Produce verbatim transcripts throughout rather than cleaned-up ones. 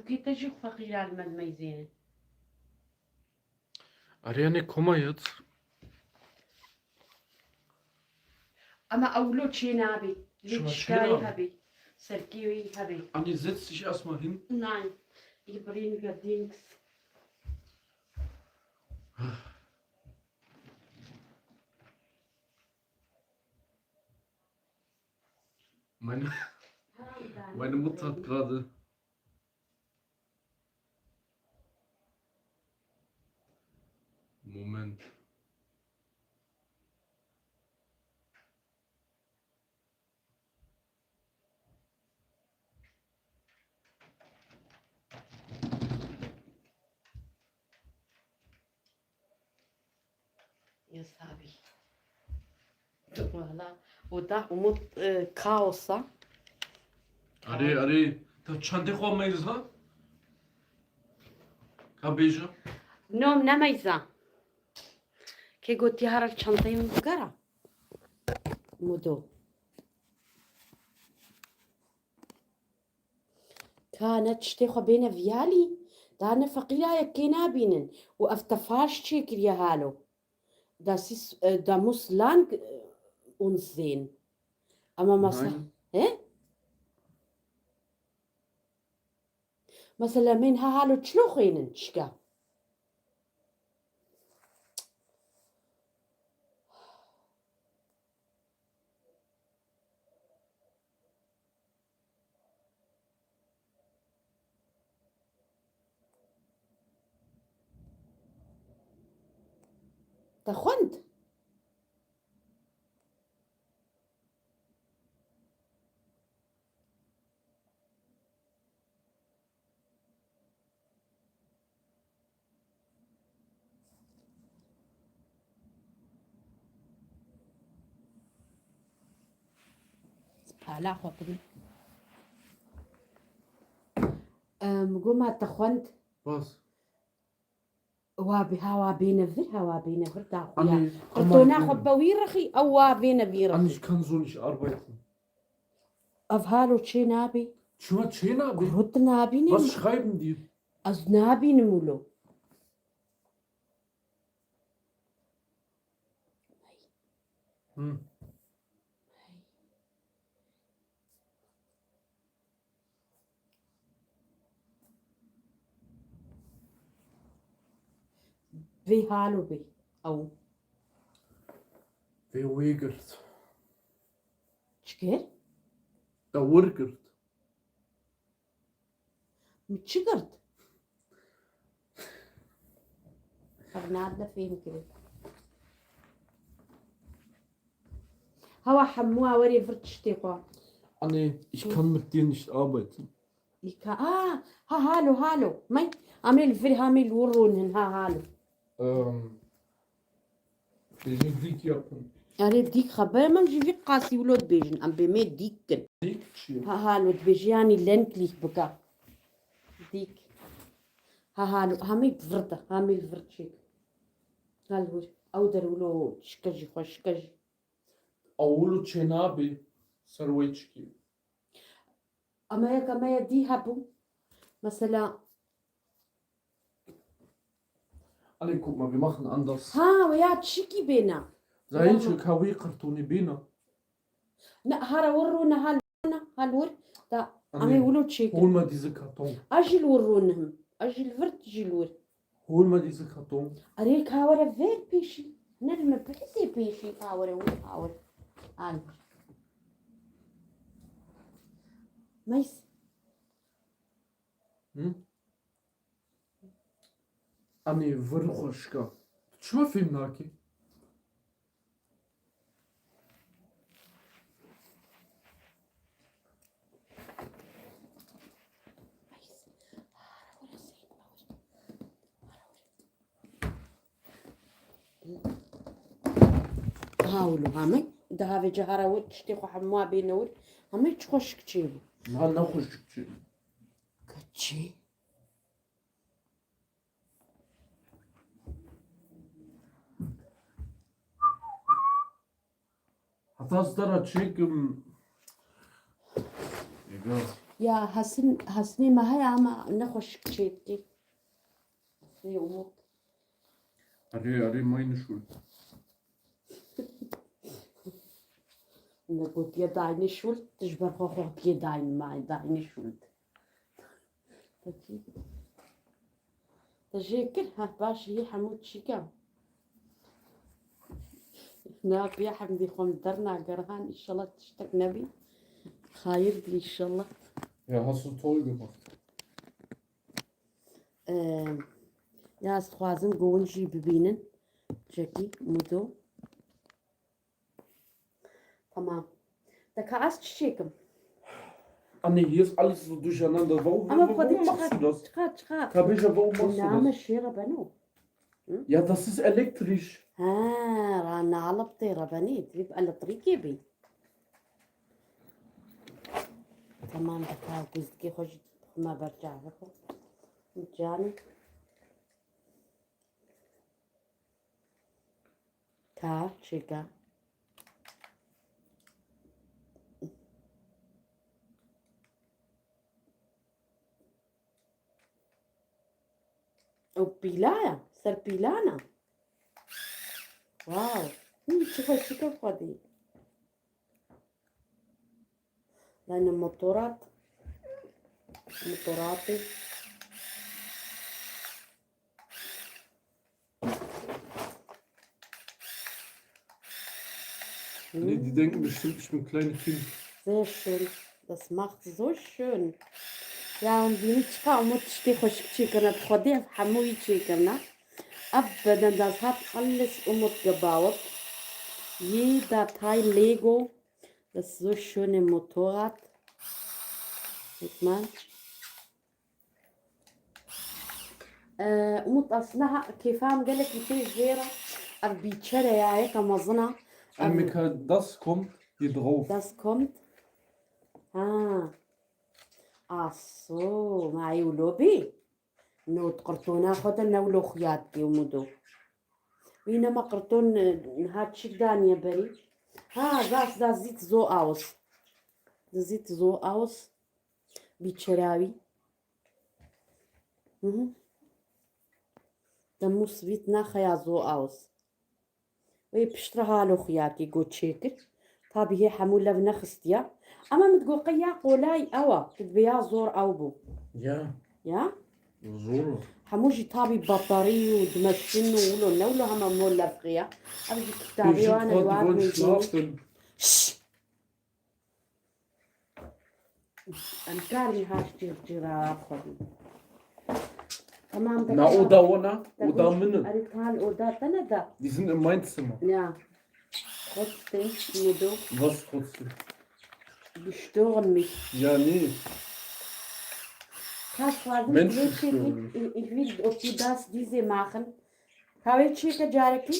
Kî te jî feqîra li me dimeyzêne. Erê, yanê koma yet. Ama ewlo çê nabê. Lê şima çê şikayê nabê. Hebê. Serkê wî hebê. Anî zet sişi asma hin. Nein. Ich bringe Dings. Meine, meine Mutter hat gerade Moment. Ya sabî. Wala, o da Umut, e, kaosa. Erê, erê. Te çendê xwe meyza? Ka bêje? Nom nemeyza. Kê gotiye here çanteyê min bigera? Mudo. Ka ne tiştê xwe bêne viyalî, da ne feqîra yekê nabînin û ev tefaş çêkiriye halo. Das ist, äh, da muss lang, äh, uns sehen. Ama masa, Nein. He? Mesela min ha halo çilo xwênin çika? Te xwend? Pala xwe bidin. Em, goma te xwend. Bas. Wa bi-, ha wa bêne vir, ha wa bêne vir da xuya. Anne, Qirtona xwe be wî rixî, ew wa bêne vî rixî. Anne, ich kann so nicht arbeiten. Ev halo çê nabê. Çima çê nabê? Kurut nabîne. Was schreiben die? Ez nabînim wilo. Hm. Vê halo bê. Ew. Vê wê girt. Çi kir? Te wir girt. Min çi girt? Ev nadine fêm kirin. Hewa hemû a werê vir tiştê xwe. Anne, ich kann mit dir nicht arbeiten. Îka, a, ha halo, halo. May, amê li vir, amê li wir rûnin, ha halo. Ähm, Bêjin dîk yapın. Erê dîk xeber, em jî vî qasî wilo dibêjin. Em bê me dîk kin. Dîk çi ye? Ha, ha, lo dibêjin, yanî lendlich bike. Dîk. Ha, ha, lo, hemî virde, hemî vir çêk. Hal wir. Ew der wilo şike jî xwe, şike jî. Ew wilo çênabê ser wê çikî. Ama yek, ama ya dî hebû. Mesela, Allez, guck mal, wir machen anders. Ha, we ya çikî bêna. Zayî çi kawî kartonî bêna. Ne, hara wir rûne hal, hal wir. Da, Anne, amê wilo çêkin. Hol me diese Karton. A jî li wir rûne him. A jî li vir, jî li wir. Hol me diese Karton. Erê, ka were ver pêşî. Ne li me pêsê pêşî, ka were wir, ka were. Al. Meys. Hı? Anne, vir xweşka. Tu çima fêm nakî? Ha wilo hame. Daha ve cihara we tiştê xwe hemû bêne wir. Hame çi xweşik çêbû. Ma ne xweşik çêbû. Keçî. Heta stara çêkim. Êga. Ya Hesin, Hesinê me heye ama ne xweşik çêdikê. Ê Umut. Erê, erê, meine Schuld. Ne gotiye deine Schuld, tu ji ber xwe gotiye deine, deine Schuld. Peki. Te jê kir, ha, baş, yê hemû çîka. Na, piya Hemdî xwe min dernagerihan, înşallah tiştek nebî. Xayir bî înşallah. Ja, hast du toll gemacht. Ee, ya, ez dixwazim ku hûn jî bibînin. Çekî, Mudo. Tamam. Da ka ez çi çêkim? Anne, hier ist alles so durcheinander. Warum, Ama warum, Xwedê warum machst du das? Çiqas, çiqas. Ka bêje, warum machst du das? Name şêre beno. Hı? Ja, das ist elektrisch. Ha, ra nalip tê rebenî. Dibî elektrîkê bî. Tamam, da ka guzdikê xwe jî xwe me berçavê xwe. Canê. Ka çêka. Ew pîla ye, ser pîlan e. Wow. Hûn çi xweşik e Xwedê. Lane motorat. Motoratê. Nee, die denken bestimmt, ich bin ein kleines Kind. Sehr schön. Das macht so schön. Ya, hûn bînî çiqa hemû tiştê xweşik çêkirine. Bi Xwedê ev hemûyî çêkirine. Ebeden, das hat alles Umut gebaut. Jeder Teil Lego. Das ist so schöne Motorrad. Sieht man. Ee, Umut, aslında ha, kêfa min gelekî tê jê re. Ev bîçere ya, yeka mezin e. Ev Emika, das kommt hier drauf. Das kommt. Ha. Aso, ma ew lo bî. No, di qirtona xwe de ne wilo xuya dikê Umudo. Wî nema qirton, e, niha çik daniye berî. Ha, das, das sieht so aus. Das sieht so aus. Bîçera wî. Mhm. De muss sieht nachher so aus. Wê piştre halo xuya kê got çêkir. Tabî hê hemû lev nexistiya. Ama min digot qey ya qolay ew e. Tu dibê ya zor ew bû. Ya. Ya? Zor e. Hemû jî tabî batarî û dimeşin û wilo ne wilo hema mo lev xiya. Ev jî kitabê wan e, wan mezin. Şş! Em karin haş cîr cîra xwe bî. Tamam, na, oda wana, oda min in. Erê, tal oda te ne da. Die sind in mein Zimmer. Ja. Trotzdem, Mudo. Was trotzdem? Bestoren mich. Ja, nee. Mensch, bestoren mich. Ich will auf die das, diese machen. Ka wê çêke carekî.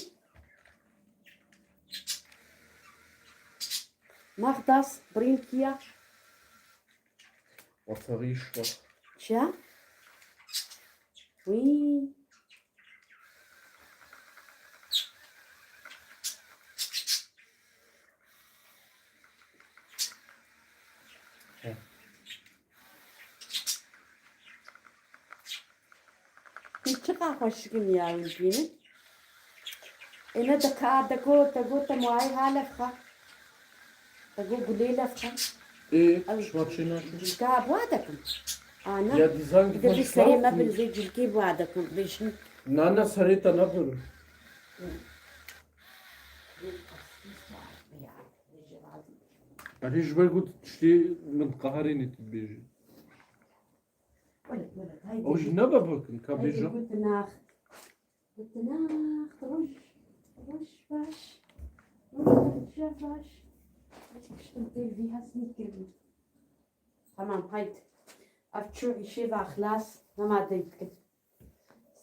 Mach das, bring hier. Batterie schwach. Çi? Wî. He. Çiqa xweşik in ya wî bînin. Ê ne deka, deko, te got te muayê ha lefxa. Te got gulê lefxa. Ê, ew şima çê nakin? Cilka bua dekim. Ana. Ya dîzan. Gidê serê me bin zê cilkê bua dekim. Bêjin. Na, na, serê te nebir. Erê ji ber ku tu tiştê min diqeherînî tu dibêjî. Ew jî ne bebek in, ka bêje. Gute Nacht. Gute Nacht. Roj, roj baş. Roj baş. Hiç kiştin têl vî hes nîkirin. Tamam, haydi. Ev çû îşê ve xlas. Nema dey dikin.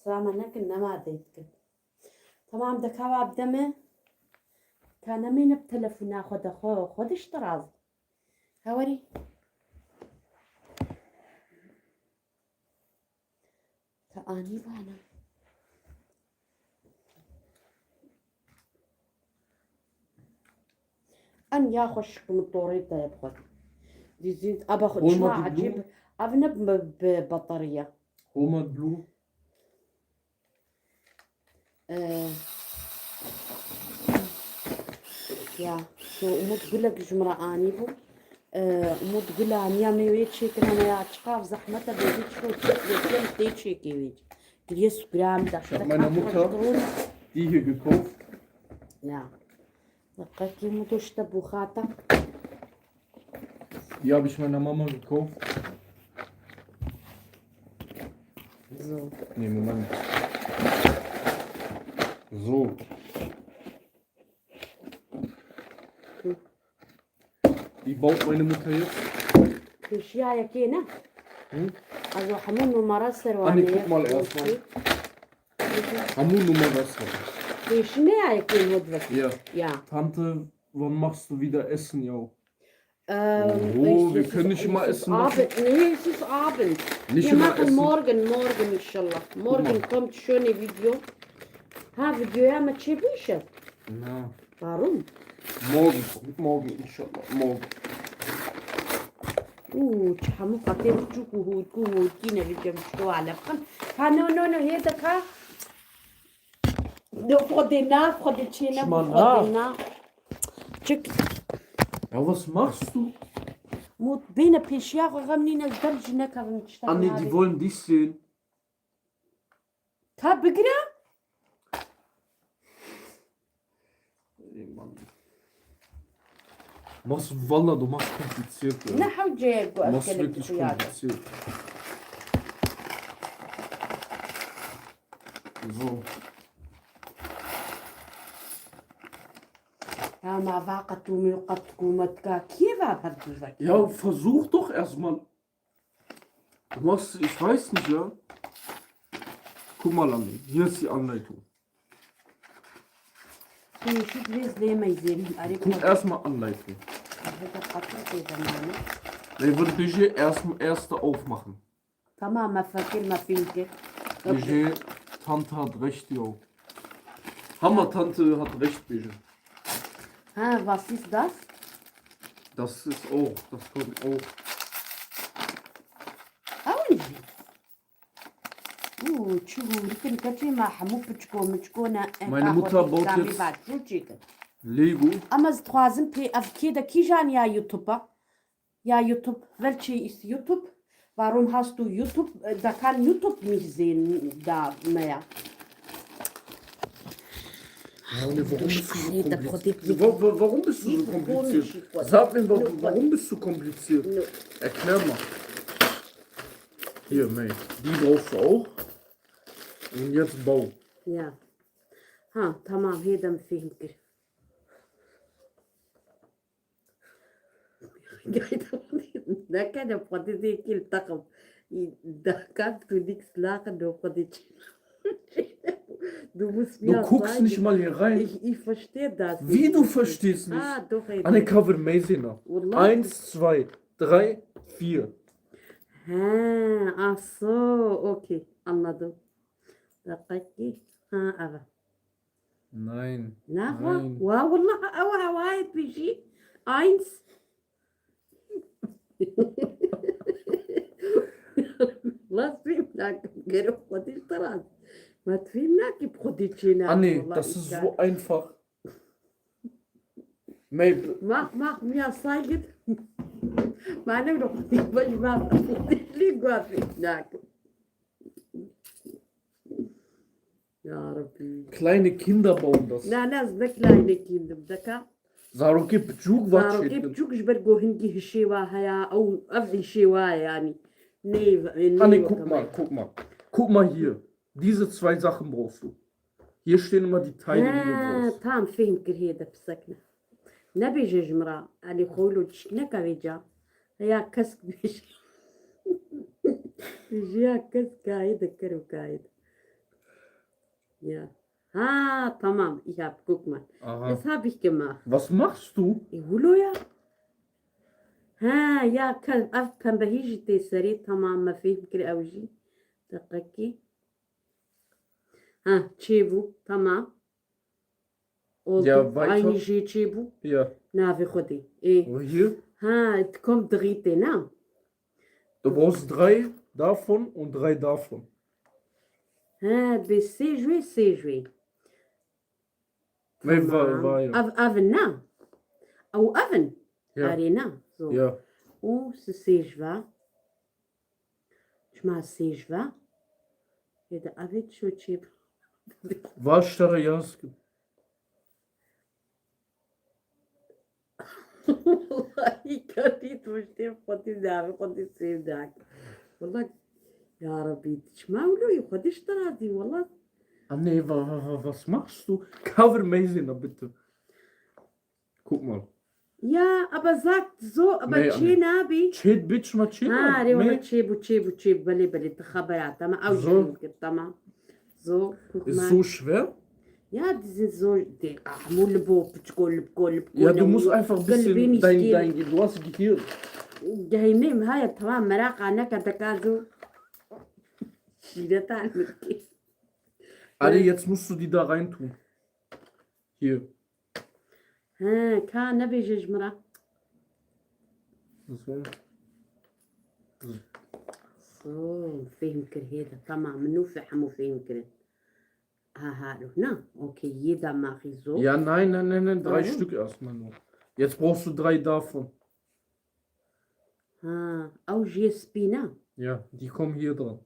Sama nekin, nema dey dikin. Tamam, deka wa bide me. Ka nemîne bi telefona xwe de xwe, xwe diştiraz. Hewerî. Ka anî bana. Em ya xweşik min torê te ye bixwe. Dizîn, aba xwe Hol çima ma di ecêb, blû? Ev ne bi, bi batarya. Hol ma di blû? Ee, ya, so Umut gulek ji min re anîbû. Ee, Umut gula niya me wê çêkirine ya çiqav zehmet e, bêjî çi çi tê çêkê wê. Giriye Instagram da. Meine Mutter, die hier gekauft. Ya. Qekî Umut işte bu xata. Die habe ich meiner Mama gekauft. So. Nee, Moment. So. Hm. Die baut meine Mutter jetzt. Pêşiya yekê ne? Hm? Also hemû numara ser Anne, wane guck mal erstmal. Hemû numara ser. Pêşine ya yekê hot vekî. Ja. Ja. Tante, wann machst du wieder Essen, ja? Ähm, Oho, wir können nicht immer essen lassen. Abend. Nee, es ist Abend. Nicht immer essen. Wir machen morgen, morgen inşallah. Morgen kommt schöne Video. Ha, videoya me çêbû îşev? Na. Warum? Morgen kommt, morgen inşallah, morgen. Û, çi hemû qatê biçûk û hûrkû û hûrkî ne, video biçûk û alef xin. Ha, no, no, no, hê de ka. Xwedê na, Xwedê çê ne, Xwedê na. Çik. Ja, was machst du? Mut bêne pêşiya xwe, xem nîne, ji der jî nekevin, tiştek Anne, die wollen dich sehen. Ka bigire? Ey Mann. Machst, wallah, du machst kompliziert, ja. Ne hewce ku ez gelek kompliziert. So. Ya ma va qet û min qet ku me tika kî va her du vekî? Ja, versuch doch erstmal. Was? Ich weiß nicht, ja. Guck mal an, hier ist die Anleitung. Guck erstmal Anleitung. Ey, wird bitte erst, erste aufmachen. Tamam, me fekir, me fîm kir. Bêje, Tante hat recht, yo. Hema Tante hat recht, bêje. Ha, was ist das? Das ist auch, das kommt auch. Ew in jî. Û, çi hûrikin keçê me, hemû piçko miçko ne, Meine Mutter baut jetzt Lego. Ama ez dixwazim pê ev kê de kîjan ya YouTube-a? Ya YouTube, welche ist YouTube? Warum hast du YouTube? Äh, da kann YouTube nicht sehen, da mehr. Ja, ne, warum bist du so kompliziert? Wa-, wa-, warum bist du so kompliziert? Sag mir, wa-, warum bist du kompliziert? Erklär mal. Hier, May, die brauchst du auch. Und jetzt Bau. Ja. Ha, tamam, hê de min fêhm kir. Nekene xwedî zêkî li teqim. Dekan tu dîk silaxin do xwedî çi. Du musst mir zeigen. Du guckst nicht mal hier rein. Ich, ich verstehe das nicht. Wie, du verstehst nicht? Ah, doch, ey. Anne, cover amazing noch. Wallahi. Eins, zwei, drei, vier. Ha, ah so, okey, anladım. Dakika. Ha, evet. Nein. Nein. Wa, wallah, ew hewayê dibêjî. Eins. Las fêm nakim. Gero xwedî ji te razî. Ma tu fêm nakî bi xwedî çê nakim. Anne, das ist so einfach. Mabel. Mach, mach mir zeigen. Ma ne wilo xwedî, ma ji ma xwedî lî guafî nakim. Ya Rabbi. Kleine Kinder bauen das. Na, na, ez ne kleine Kinder, deka. Zarokê piçûk va çêdikin. Zarokê piçûk ji ber ku hingî hişê wa heye, ew, ev hişê wa ye, yanî. Nê, nê. Hani, guck mal, guck mal. Guck mal hier. Diese zwei Sachen brauchst du. Hier stehen immer die Teile, die du brauchst. He, tam fêhm kir, hê de pisek ne. Nebêje ji min re, Elî xwe wilo tişt neke vê ca. Heya kesk bêje. Ji ya kesk kayê de ker û kayê de. Ya. Ha, tamam, ich hab, guck mal. Aha. Das hab ich gemacht. Was machst du? E, wilo ya. Ha, ya, ke-, ev pembehî jî tê serê, tamam, me fêhm kir ew jî. Deqekî. Ha, çêbû, tamam. Oldu. Ya, weiter. Aynî jê çêbû. Ya. Navê Xwedê. Ê. Û hier? Ha, tu kom dirîtê, ne? Du brauchst drei davon und drei davon. Ha, bi sê ji wê, sê ji wê. Nein, war, Tamam. war ja. Ev, ev in, ne? Ew ev in? Ja. Erê, ne? So. Ja. Û si sê ji ve. Çima sê ji ve? Yê de ev ê ço çê. War starre Jaske. Wallahî kadî tu ştê xwedî navê xwedî sêv dak. Wallah ya Rabbi, çima wilo yê xwedî ji te razî, wallah. Anne, wa, wa, wa, was machst du? Cover Amazing, bitte. Guck mal. Ya, aber sagt so, aber Nee, çê Anne. nabî. Çêt biçma çê Ha, nabî. re wala Me- çê bû, çê bû, çê bû. Belê, belê, tu xebera, tamam. Ew So. jî kir, tamam. So, guck Ist mal. so schwer? Ja, die sind so, die, ach, hemû li bo, piçko, li bo, li bo, Ja, du ne, musst einfach ein bisschen dein, dein, du hast Gehirn. Geheynê min heye, tamam, meraqa neke, deka zo. Şîreta nike. Allez, jetzt musst du die da rein tun. Hier. He, ka nebêje ji min re. So. So, fêhm kir hê de. Tamam, min nû fe-, hemû fêhm kirin. Ha, ha, na, okay, jeder mache ich so. Ja, nein, nein, nein, nein, drei Warum? Stück erstmal nur. Jetzt brauchst du drei davon. Ha, ew jê spî ne? Ja, die kommen hier dran.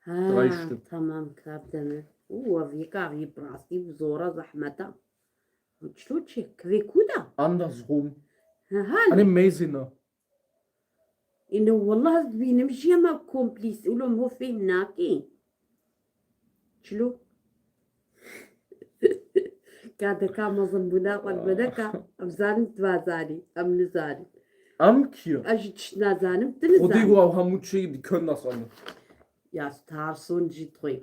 Ha, Drei Stück. Tamam, kap demir. Û ev yeka, ev yê bi rastî bi zora zehmet e. Çilo çi? Kivê ku de? Andersrum. Ha, ha. Anne Mezina. Îne wallah ez dibînim jî hema komplîs. Ulo min ho fêhm nakî. Çilo? Ka deka mezin bûna xwe dibedeka. Em zanin tu vazanî. Em nizanin. Em kî? Ez jî tişt nazanim, tu Xwedî nizanî. Û ew hemû çî di kön nazanin. Ya starson jî toy.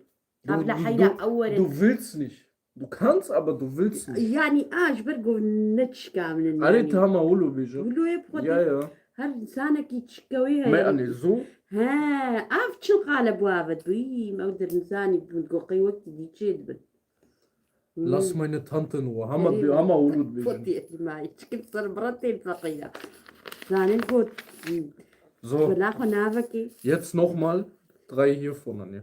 Du, Abla du, heyra du, ew were. Du willst nicht. Du kannst, aber du willst nicht. Yani a ji ber ku ne çika min in Erê yani. Tamam, wilo bêje. Wilo yê bi xwe Ya, tê. Ya. Her insanekî çika wê heye. Me anê zo. He, av çil qale bu avet bu. Î, ew der nizanî bûn ku qey wekî dî çê dibin. Hmm. Lass meine Tante in Ruhe. Hama Erê bi, hama wilo dibêje. Xwedî elîmayî. Çikin ser bira tên feqîra. Zanin got. So. Bela xwe navekê. Jetzt nochmal drei hiervon anne.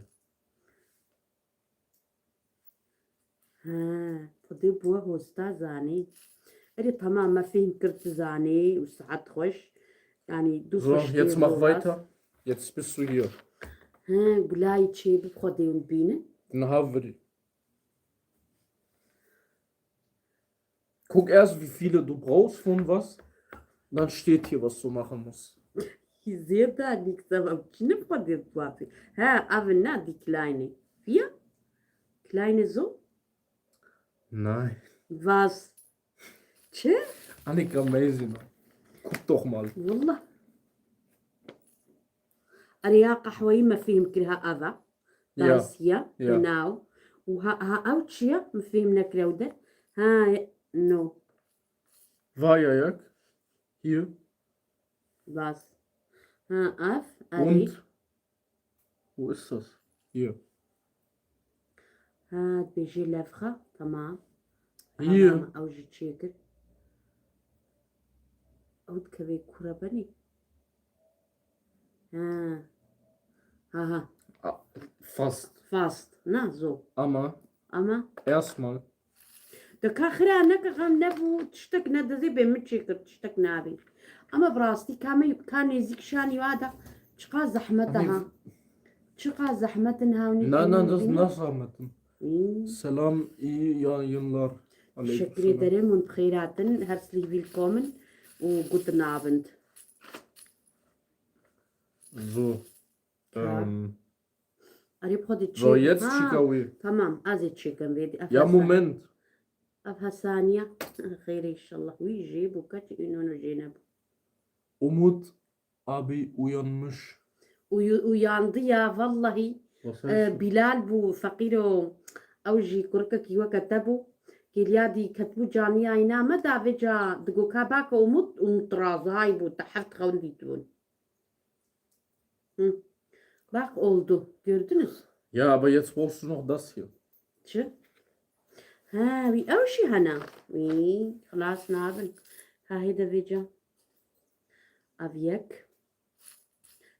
He, Xwedê bi we hosta zanî. Erê, tamam, me fêhm kir tu zanî û sihet xweş. Yani, du So, verstehen jetzt mach sowas. Weiter. Jetzt bist du hier. He, gulayî çê bi Xwedê hûn bînin. Niha virî. Guck erst, wie viele du brauchst von was. Dann steht hier, was du machen musst. Zêda nîk sebeb çi ne Xwedê dixwazî. He, ev ne, die kleine. Vier? Kleine so? Nein. Was? Çi? Annika Mezina. Guck doch mal. Wallah. Erê ya qehweyî me fêhm kir ha ava. Ya. Daysiya, Ya. Genau. Û ha, ha ew çi ye? Min fêhm nekir ew de. Ha, no. Vay ayak. Hier. Was? Ha, ev, erê. Und? Wo ist das? Hier. Ha, dibêjê levxa, tamam. Hier. Tamam, ew jî çêkir. Ew dikevê kû re benî. Ha. Ha, ha. A, fast. Fast. Na, zor. Ama. Ama. Erstmal. De ka xira neke, xem nebû, tiştek nedizê bê min çêkir, tiştek nabê. Ama bi rastî ka me, ka nêzîk şanî wa de, çiqa zehmet e Anne, ha. Çiqa zehmet in ha, Na, na, das bînin. Nasıl anlatın? Hmm. Selam, iyi yayınlar. Teşekkür ederim und bi xêr hatin, herzlich willkommen û guten Abend. So. Ha. Ähm, Erê, bi xwe dê So, çêkim. Jetzt Ha, çîka wî. Tamam, ez ê çêkim vê dî. Ev Ya, Hesen-, Moment. Ev Hesaniya. Xêr inşallah. Wî jê bû, keç îno no jê nebû. Umut abi uyanmış. Uyu-, uyandı ya, vallahi. Was Ee, heißt? Bilal bû, feqîro. Ew jî kurikekî weke te bû. Kêliya dî ketbû caniya îna me da vêca digo ka bake Umut, Umut razihayî bû, te heft xewn dîtibûn. Hı. Bak oldu. Gördünüz? Ja, aber jetzt brauchst du noch das hier. Çi? Ha, wî ew jî hene. Wî xilas nabin. Kahê de vêca. Ev yek.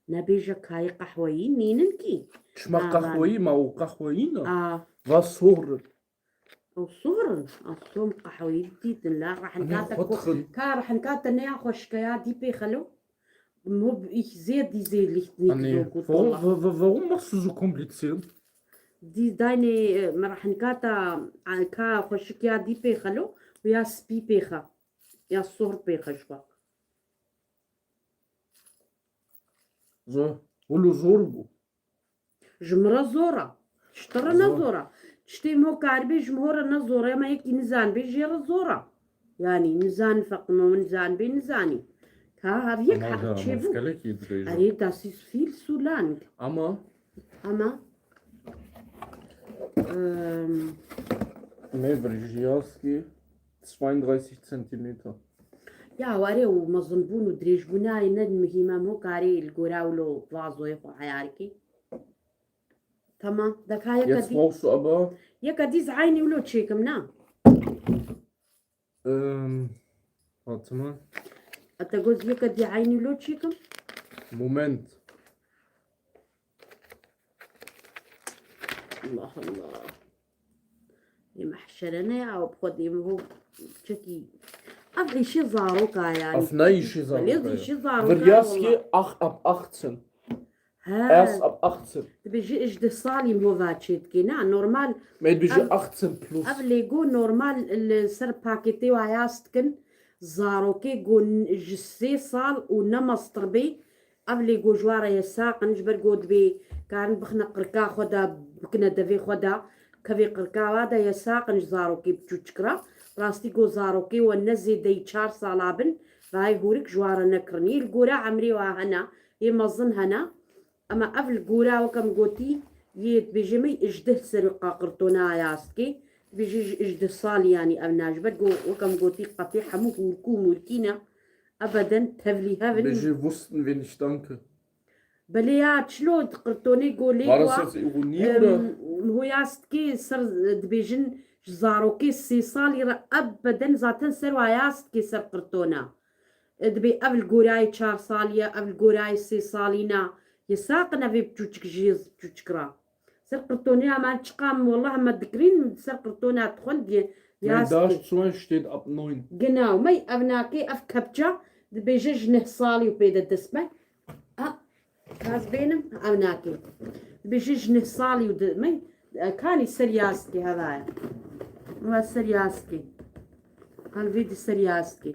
Nebêje kayê qehweyî nînin kî. Çima qehweyî ma û qehweyî ne? A. Va sohr in. Ew sohr in. A som qehweyî dîtin la rehinkate ka rehinkate ne ya xweşke ya dî pê xelo. Mo bi ich sehr die seelicht nicht so gut. Warum machst du so kompliziert? Dî daynê me rehinkata ka xweşik ya dî pê xelo û ya spî pê xe. Ya sohr pê xeşwa. Zor. Wilo zor bû. Ji min re zor e. Ji te re ne zor e. Tiştê min karibê ji min re ne zor e. Ema yekî nizanibê jê re zor e. Yanî nizan feqim min zanibê nizanî. Ka hev yek çêbû. Erê, das ist viel zu lang. Ama. Ama. Mê virjiyaskî zweiunddreißig Zentimeter. Ya were û mezinbûn û dirêjbûnayê ne muhîm e, mo karê li gora wilo vazoyê xwe heyar kî. Tamam, deka yeka dî. Jetzt brauchst du aber. Yeka dî ez eynî wilo çêkim, na? Ähm, warte mal. Ete goz yeka dî eynî wilo çêkim. Moment. Allah Allah. Ê mehşere ne ya, bi xwe dê min hov çekî. Ev îşê zaroka yanî. Ev ne îşê zaroka ya. Belê îşê zaroka. Viryaskî ax ab axtin. He. Ez ab axtin. Dibêjî ji deh salî min hova çêdikê. Na, normal. Me dibêjî axtin plus. Ev lêgo normal li ser pakêtê wa yas dikin. Zarokê go ji sê sal û ne mestir bê. Ev lê go ji wa re yesaq in, ji ber go dibê karin bixine qirka xwe de, bikine devê xwe de, kevê qirka wa de yesaq in ji zarokê biçûçik re. Rastî go zarokê we ne zêdeyî çar sala bin, vayê hûrik ji wa re nekirin. Yê li gora emrê wa hene, yê mezin hene. Ema ev li gora weke min gotî, yê dibêje me ji deh serî qa qirtona ya stikê, dibêje ji, ji deh salî yanî ev na. Ji ber go weke min gotî qetê hemû hûrkû mûrkî ne. Ebeden tevlî hev in. Bêjî wustin vê niştanke. Belê ya çilo di qirtonê golê Vara wa, sesi û nîyo em, ra. Hoya stikê ser dibêjin ji zarokê sê salî re ebeden zaten ser waya stikê ser qirtona. E, dibê ev li gorayê çar salî ye, ev li gorayê sê salî ne. Yesaq in evê biçûçik ji yê biçûçik re. Ser qirtonê ya me çiqa em, wallah, me dikirîn, ser qirtona dixwend, ya, ya Nein, da stikê. Schon steht ab neun. Genau, mey ev nakê, ev kepça, dibêje ji neh salî û pê de dest me. A, kaz bênim, ev nakê. Dibêje ji neh salî û de, mey, e, kanî ser ya stikê hevaya. Wa ser ya stikê. Kan vê di ser ya stikê.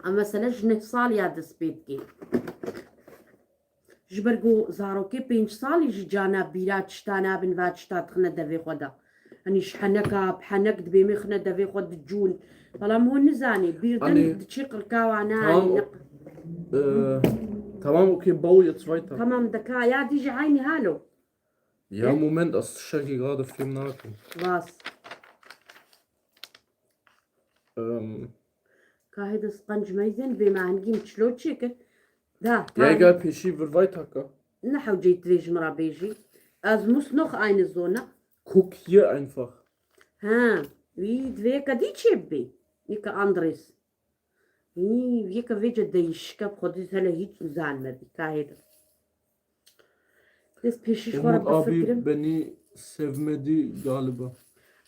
Em mesela ji neh salî ya dest pê dikê. Ji ber ku zarokê pênc salî ji cana bîra tişta nabin, va tişta dixine devê xwe de. Hanî ji heneka bi henek dibê mê xine devê xwe dicûn. Belam hûn nizanê, bîrden Hanî diçî qirka wan Tamam, nayê. o- Ee, tamam, okay, bau jetzt weiter. Tamam, deka ya dî ji eynî halo. Ya Moment, ez tiştekî gade fêm nakim. Bas. Kahê de sqenc meyzên bê me hingî min çilo çêkir. Da, Ya egal, pêşî vir vay taka. Ne hewceyî divê ji min re bêjî. Ez muss noch eine Zone. Guck hier einfach. Ha, wî divê yeke dî çê bibê. Yeke Andres. Hî, yeke vêce deyîşike bi xwedî hele hîç zanme bî. Kahê de. Dest pêşî ji xwe re Umut abi bifikirim. Beni sevmedi galiba.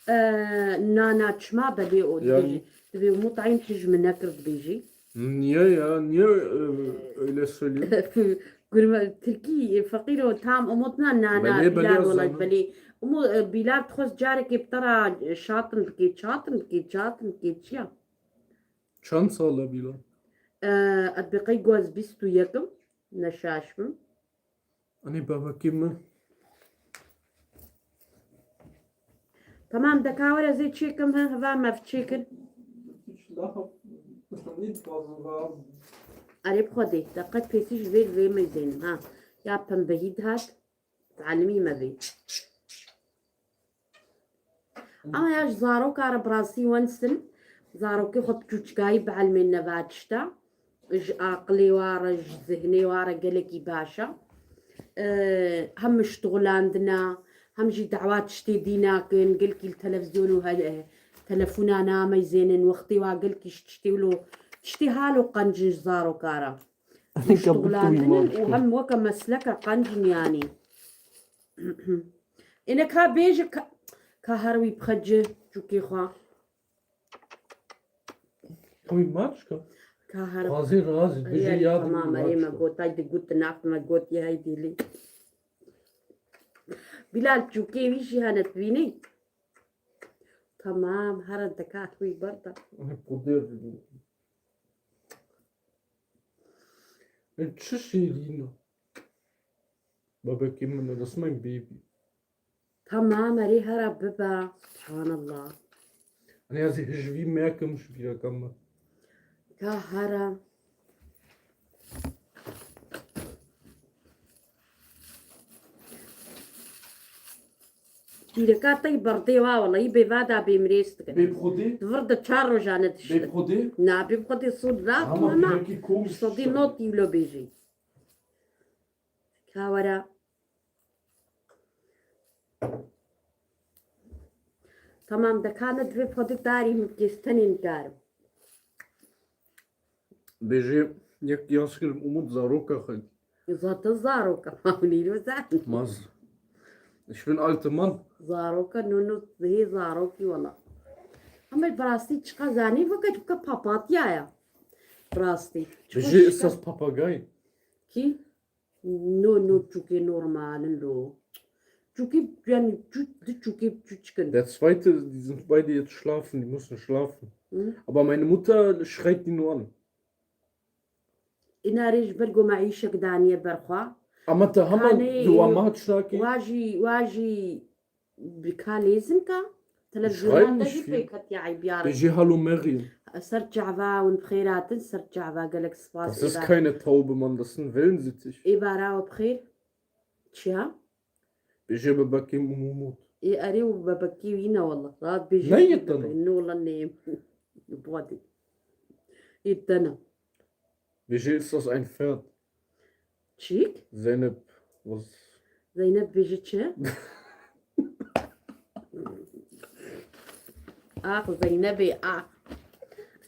Ee, na, na, çima belê o Yani- dibê, dibê Umut eyn hîç min nekir dibêjî. Niye ya? Niye e, öyle söylüyor? Gurme, Tirkî, e, feqîr o tam Umut na, na, na, Belê, belê Bilal o welay zaman. Belê. Umu, e, Bilal dixwest carekê bi te re, e, şatin bikê, çatin bikê, çatin bikê, çiya? Çend sal e Bilal? E, ez bi qey goz bîst û yekim, ne şaş bim. Anî bebekî min. Tamam, deka were zê çêkim he, heva me çêkin. Erê bi xwedê, deqet pêsî ji vê, vê me zênim ha. Ya pembehî dihat, talimî me vê. Ama ya ji zaroka re bi rastî wensin, zarokê xwe bi çûçikayî bielmên neva tişta. Ji aqilê wa re, ji zihnê wa re gelekî baş e. Ee, hem miştuxulandina, hem jî dawa tiştê dî nakin, gelkî li televîzyon û he-, Telefona nameyzênin, wextê wa gelkî ji tiştê wilo, tiştê halo qencin ji zaroka re. Muştuxlaninin û hem weke mesleke qencin yanî. Êne ka bêje ka, ka her wî bixece çûkê xwe. Wî maçka. Ka her Razî razî, erê, bêje erê, ya tamam, erê, me got, haydi gut, naft me got, ya haydi lê. Bilal çûkê wî jî hene dibînî. Tamam, herin dikar wî berda. Ay, poder. E, çi şêrîn e. Bebekê min, that's my baby. Tamam, erê hera bibe. Subhanallah. Hani ez ê hijvî mekim ji bîreka min. Ka hera. Pîreka te yî berdê wa, welahî bêvada bêmirêz dikin. Bê bi Xwedê? Di vir de çar rojane diştin. Bê bi Xwedê? Na, bê bi Xwedê sûd nakim ama. Ama pîrekî komî sedî notî wilo bêjî. Ka were. Tamam, dekane divê bi Xwedê darî min kêstenê nikarim. Bêjê yek yaz kirim Umut zaroka xwe. Zaten zaroka, ma hûn îro zanin. Maz. Ich bin alte Mann. Zaroka, no, no, hê zarokî wela. Ama bi rastî çiqa zanî, veke çiqa papatya ya. Bi rastî. Çiqa Bêjê şika- esas papagay. Kî? No, no, çûkê normal in lo. Çûkê, yani, çû-, di çûkê çûçik in. Der zweite, die sind beide jetzt schlafen, die müssen schlafen. Hı. Aber meine Mutter schreit die nur an. Îna rê ji ber ku me îşek daniye ber xwe. Ama te hema Kanê di wa ma tiştakî? Wa jî, wa jî bi ka lêzin ka. Televizyona te jî pêk hatiye eybiyarin. Bêjê halo mexî. Ser çava hûn bi xêr hatin, ser çava gelek spas. Das ist keine Taube, Mann, das sind Wellensittich. Êvara we bi xêr. Çiya? Bêjê bebekê Umut. Ê, erê û bebekê wî ne wela. Rahat bêjê. Ne yê te ne? Ne wela neyê. Bade. Yê te ne. Bêjê ist das ein Pferd? Çik? Zeynep. Was? Zeynep bêjê çi? Ax Zeynebê, ax.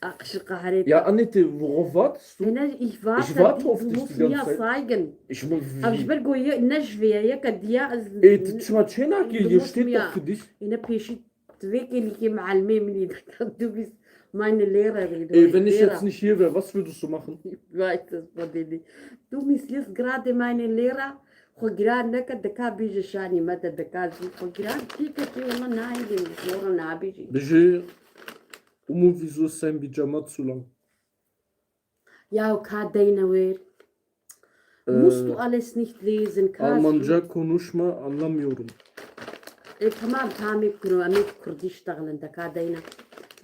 Ax ji qehrê te. Ja, Annette, worauf wartest du? Ene, ich warte, ich warte auf dich die ganze Zeit. Du musst mir zeigen. Ich muss. Ev ji ber ku ye, ne ji vê ye, yeke diya ez. Ê, tu çima çênakî? Hier steht doch für dich. Ene pêşî tu vê kêlîkê meelmê min î dike. Du bist meine Lehrerin. Ê, wenn ich jetzt nicht hier wäre, was würdest du machen? Weißt du, was denn? Du bist jetzt gerade meine Lehrer. Xwe giran neke, dika bêje şanî me de, dika jî xwe giran tîke tê wela nayê, zor nabêjî. Bêjê, Umut, wieso ist dein Pyjama zu lang? Ya ka deyne wêr. Ee, Musst du alles nicht lesen, ka Almanca konuşma, anlamıyorum. E, tamam, tamam, kuro, em ê kurdî ştexilin, deka deyne.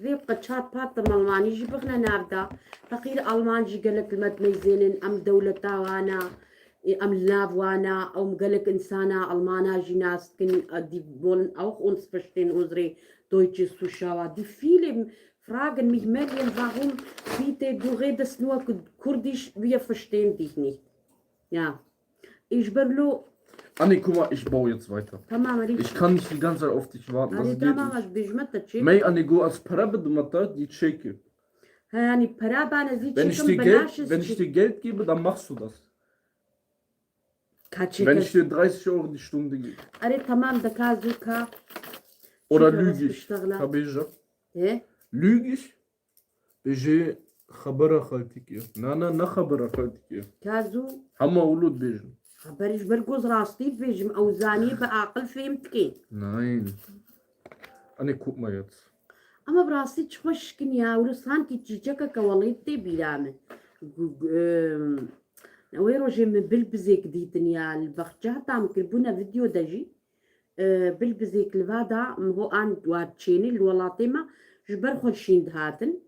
Vê qe çar pat de Almanî jî bixine nav da. Feqîr Alman jî gelek li me dimeyzênin, em dewleta wana, e, em li nav wana, em gelek insana Almana jî nas dikin, e, die wollen auch uns verstehen, unsere deutsche Zuschauer. Die viele fragen mich, Meryem, warum bitte du redest nur Kurdisch, wir verstehen dich nicht. Ja. Ich berlo. Anne, guck mal, ich baue jetzt weiter. Tamam, Arif. Ich kann nicht die ganze Zeit auf dich warten. Das geht nicht. Tamam, ez bêjme te çi. Mey, Anne, go, az para bidime te, die çêke. He, yani para bana zî çêkim. Wenn ich dir Geld, wenn ich dir Geld gebe, dann machst du das. Wenn ich dir dreißig Euro die Stunde gebe. Erê, tamam, deka zû ka. Oder lüg ich. Ka bêje. He? Lüg ich. Bêjê xebera xeltîkê. Na, na, ne xebera xeltîkê. Ka zû. Hema wilo dibêjin. Xeber ji ber goz rastî dibêjim, ew zanî bi aqil fêm dikê. Nein. Anne, guck mal jetzt. Ama bi rastî çi xweş şikin ya, wilo sankî çîçekeke welê tê bîra min. Gu-, gu-, em, wê rojê min bilbizêk dîtin ya, li bexçe heta min kiribûne video de jî. E, bilbizêk li va da, min ho an wa çênî li welatê me ji ber xwe şîn dihatin.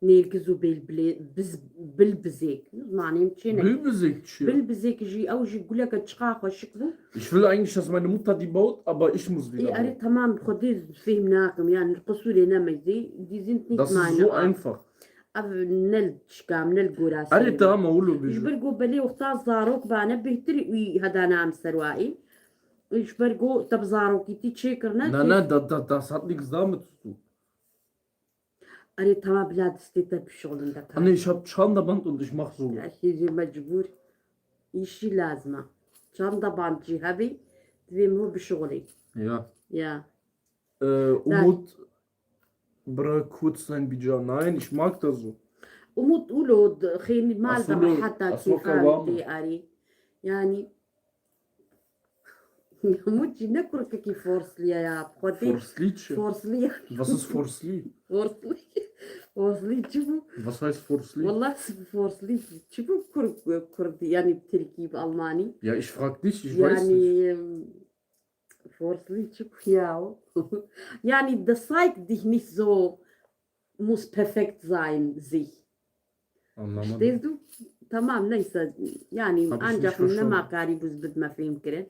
Nêlgiz û bêlbilê-, biz-, bilbizêk. Zimanê min çê ne. Bilbizêk çi ye? Bilbizêk jî, ew jî guleke çiqa xweşik bû. Ich will eigentlich, dass meine Mutter die baut, aber ich muss wieder. Ê, erê, tamam, xwedî fêhm nakim. Yani, qisûrê ne meyzê, die sind nicht meine Art. Das ist so einfach. Ev ne li çikam, ne li gora. Erê, tamam, wilo bêje. Ji ber ku belê wexta zarok bane, bêhtir wî hedana em ser wa ê. Ji ber ku te bi zarokîtî çêkirine. Na, na, da, da, das hat nichts damit zu tun. Erê, tamam, bila destê te bişuxulin de. Anne, ich hab Çandaband und ich mach so. Hêjê mecbûr. Îşî lazim e. Çandaband jî hebî, divê min bişuxulî. Ja. Ya. Äh, Umut, bırak kurz sein Bija. Nein, ich mag das so. Umut ulo xênî mal de Asıl o- reheta asıl o kêfa kıvamı. Tê erê. Yani Umut jî ne kurkekî forslî ya. Xwedî Forslice. Forslî ya. Was ist Forsli? Forslî. Forslî çi bû? Was heißt Forsli? Wallah, forslî çi bû? Kurd, Kurdî, yani Tirkî, Almanî. Ja, ich frag dich, ich weiß Yani nicht. em, forslî çi bû ya? Yani das zeigt dich nicht so, muss perfekt sein, sich. Anlamadım. Verstehst du? Tamam, neyse. Yani Hab ich nicht ancak min verstanden. nema karî bû bi me fêm kirin.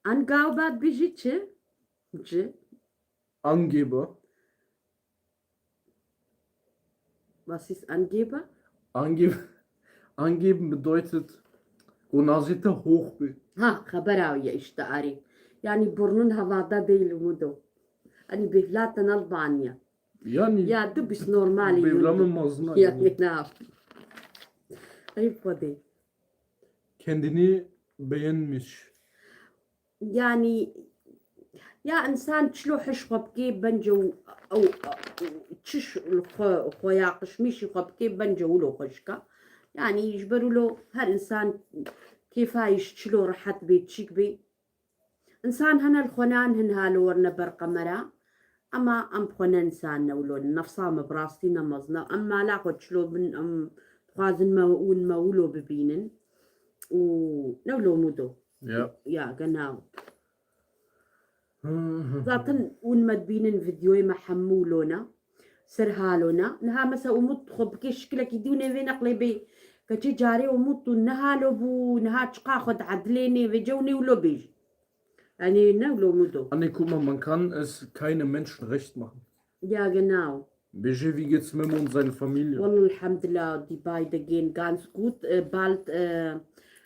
Angabe dibêjî çi? Çi? Angeber. Was ist Angeber? Ange Angeben bedeutet, ku nasê te hoch be. Ha, xebera ye işte arê. Yani burnun havada değil Umudo. Hani bêvla te nelbaniye. Yani Ya, du bist normal. bêvla Umudo. Min mezin e Ya, yani. Na. Ey Xwedê. Kendini beğenmiş. Yani ya insan çilo hiş xwe bikê bence û ew çiş xwe xwe yaqişmîşî xwe bikê bence wilo xweşka. Yani ji ber wilo her insan kêfa yî ji çilo rehet bê, çîk bê. Însan hene li xwe nan hin halo werine ber qemera. Ema em bi xwe ne însan ne wilo ne. Nefsa me bi rastî ne mezin e. Em mala xwe çilo bin, em dixwazin me û me wilo bibînin. Û ne wilo Mudo. Ya. Ya, genau. Hı hı. Zaten ûn me dibînin vîdyoyê me hemû wilo ne. Ser halo ne. Niha mesela Umut xwe bike şikilekî dî û nê vê neqlê bê. Keçê carê Umut tu ne halo bû, niha çiqa xwe diedilênê, vê cew nê wilo bêjî. Yani ne wilo Mudo. Anne, guck mal, man kann es keine Menschen recht machen. Ja, genau. Bêje, wie geht's Memo und seine Familie? Wallah, elhamdülillah, die beide gehen ganz gut. Äh, bald, äh,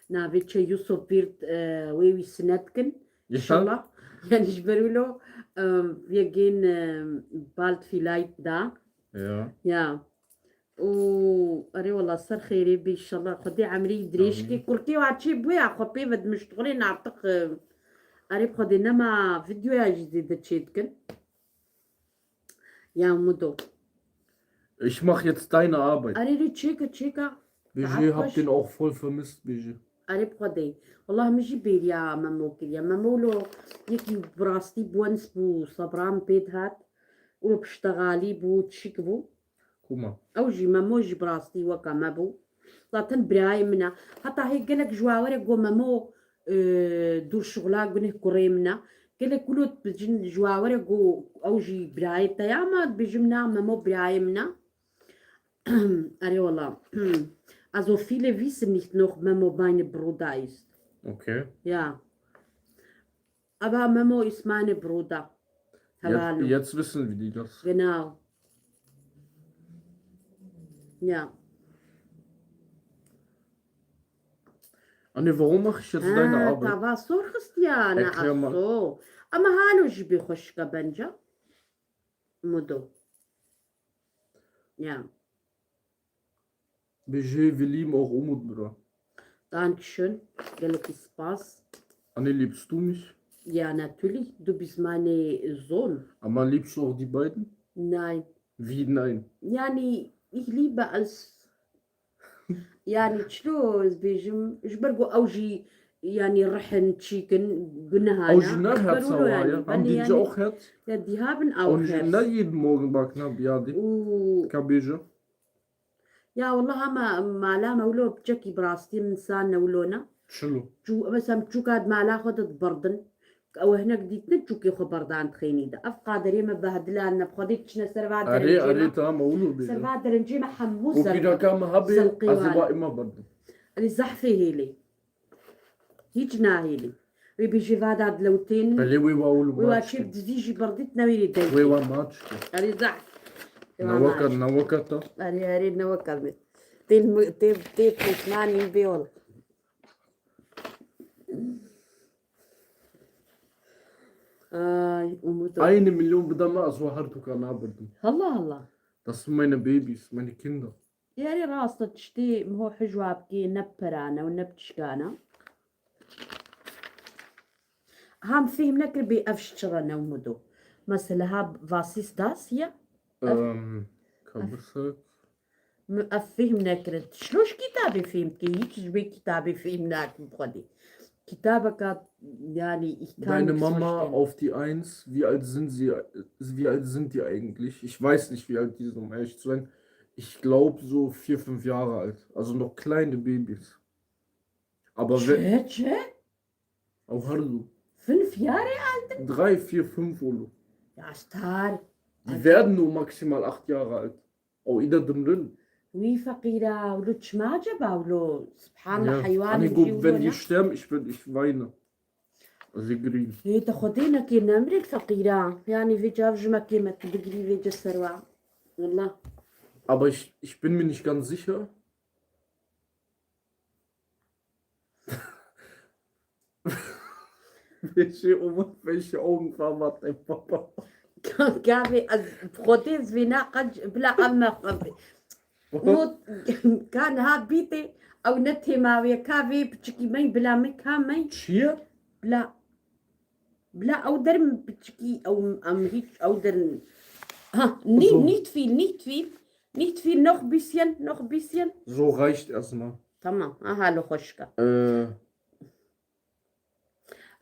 na, welche Yusuf wird, äh, wê wî sinet kin. Ja. Inshallah. Yani ji ber wilo, ähm, wir gehen, ähm, bald vielleicht da. Ja. Ya. Û erê wala ser xêrê bê inşallah. Xwedê emrî dirêj kê. Kurkê wa çê bûya xwe pê ve dimiştixulên artık, e, erê bi Xwedê nema videoya jî zêde çêdikin. Ya Mudo. Ich mach jetzt deine Arbeit. Erê rê çêke çêke. Bêje, Saet hab xweş. Den auch voll vermisst, bêje. Erê bi Xwedê. Wallah min jî bêriya Memo kiriye. Memo lo yekî bi rastî bi wens bû, sebra min pê dihat. Û piştegalî bû, çîk bû. Guck mal. Ew jî Memo jî bi rastî weka me bû. Zaten birayê min e. Heta hê gelek ji wawere got Memo, e, dûr şixula gunih kurê min e. Gelek wilo dibêjin ji wawere got ew jî birayê te ya, ma dibêjim na, Memo birayê min e. Erê wala. Also viele wissen nicht noch Memo meine Bruder ist. Okay. Ja. Aber Memo ist meine Bruder. Jetzt, Halalo. Jetzt wissen wir die das. Genau. Ja. Anne, warum mach ich jetzt deine Ha, Arbeit? Tava sor xistiya ne Erklär mal. Aso. Ama halo jî bê xweşika bence. Mudo. Ya. Bêje, wir lieben auch Umut, Bruder. Dankeschön. Gelekî spas. Anne, liebst du mich? Ja, natürlich. Du bist meine Sohn. Aber liebst du auch die beiden? Nein. Wie nein? Yani, ich liebe als, yani, çilo ez bêjim, ji ber ku ew jî, yani, rihin çîkin, guneha Ew ne. jî ne Ji ber Herz wilo, hava yani, ya. ben Haben die yani, ja auch Herz? Ya, die haben auch Und Herz. ne jeden Morgen bakna biadi. Û, Ka bêje. ya, wallah, ama mala me wilo piçekî bi rastî min san ne wilo ne. Çilo. Çû, mesela çûka di mala xwe de dibirdin. Ew hinek dîtine çûkê xwe berdan dixênî de. Ev qaderê me behdilan ne, bi Xwedê diçine ser va Erê, derencê erê, me. tamam, olur Ser bêje. Va derencê me hemû O zer. pîraka me hebê, Zelqê ez ê wan. ba îma berdim. Erê zehfê hêlê. Hiç nahêlê. Wê bêjê va da dilewtên. Belê wê wa ûl Wê wa maç çê kir. dizî jî berdît newê rê dewtê. Wê wa maç kir. Erê zehf. Wê wa Newaka, maç. Newaka ta. Erê, erê, newaka me. Tên, tên pişmanî bê wala. Ay, Umut. Aynı milyon bidama ez wa her tuka nabirdim. Allah Allah. Das sind meine Babys, meine Kinder. Yarê rast e, tiştê miho hijwa bikê ne perane û ne piçikane. Ham fêhm nekir bê ev ji çi re ne û mudo. Mesela ha vasîs das ya. Ähm, Kabirsak. Min ev fêhm nekirin. Şloş kitabê fêhm dike. Hiç ji bê kitabê fêhm nakim xwedî. Kitabeka yani ich kann Deine nichts Mama verstehen. Auf die Eins, wie alt sind sie, wie alt sind die eigentlich? Ich weiß nicht, wie alt die sind, um ehrlich zu sein. Ich glaube so vier, fünf Jahre alt. Also noch kleine Babys. Aber wenn, Çi? Çi? Auch Hardu. Fünf Jahre alt? Drei, vier, fünf, Olo. Ya star. Die werden nur maximal acht Jahre alt. Oh, Ida Dümrün. Wî feqîra, wilo çima ceba wilo? Subhanallah, Ja. heywan Anne, jî guck, wilo wenn ne? Die sterben, ich bin, ich weine. Also, sie grien. Hê te Xwedê nekê nemrek feqîra. Yani vê cav ji me kêmet bigirî vê ce serwa. Wallah. Aber ich, ich bin mir nicht ganz sicher. Welche Oma, welche Augenfarbe hat dein Papa? Gavê ez bi Xwedê ez vê naqenc bila ev me xwe. Not kan ha bîtê ew ne têmawê ka vê piçikî me bila me ka me Çiye? bila bila ew derim piçikî ew em hiç ew derin ha ni Uzun. Nicht viel, nicht viel, nicht viel, noch bisschen, noch bisschen. So reicht erstmal. Tamam, aha lo xweşka. Äh,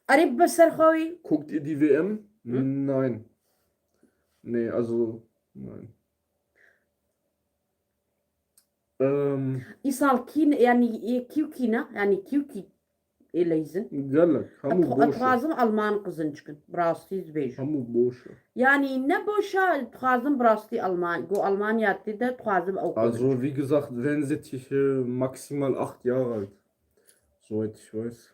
Erê bi ser xwe. Guckt ihr die W M? Nein. Nee, also, nein. Ähm, Îsal kî ne, yani ê kî û kî ne, yani kî û kî ê leyzin. Gelek, hemû boş e. Dixwazim Alman qizin çikin, bi rastî dibêjim. Hemû boş e. Yani ne boş e, dixwazim bi rastî Alman, go Almanya tê de dixwazim ew qizin. Also, wie gesagt, werden sie hier maximal acht Jahre alt. Soweit ich weiß.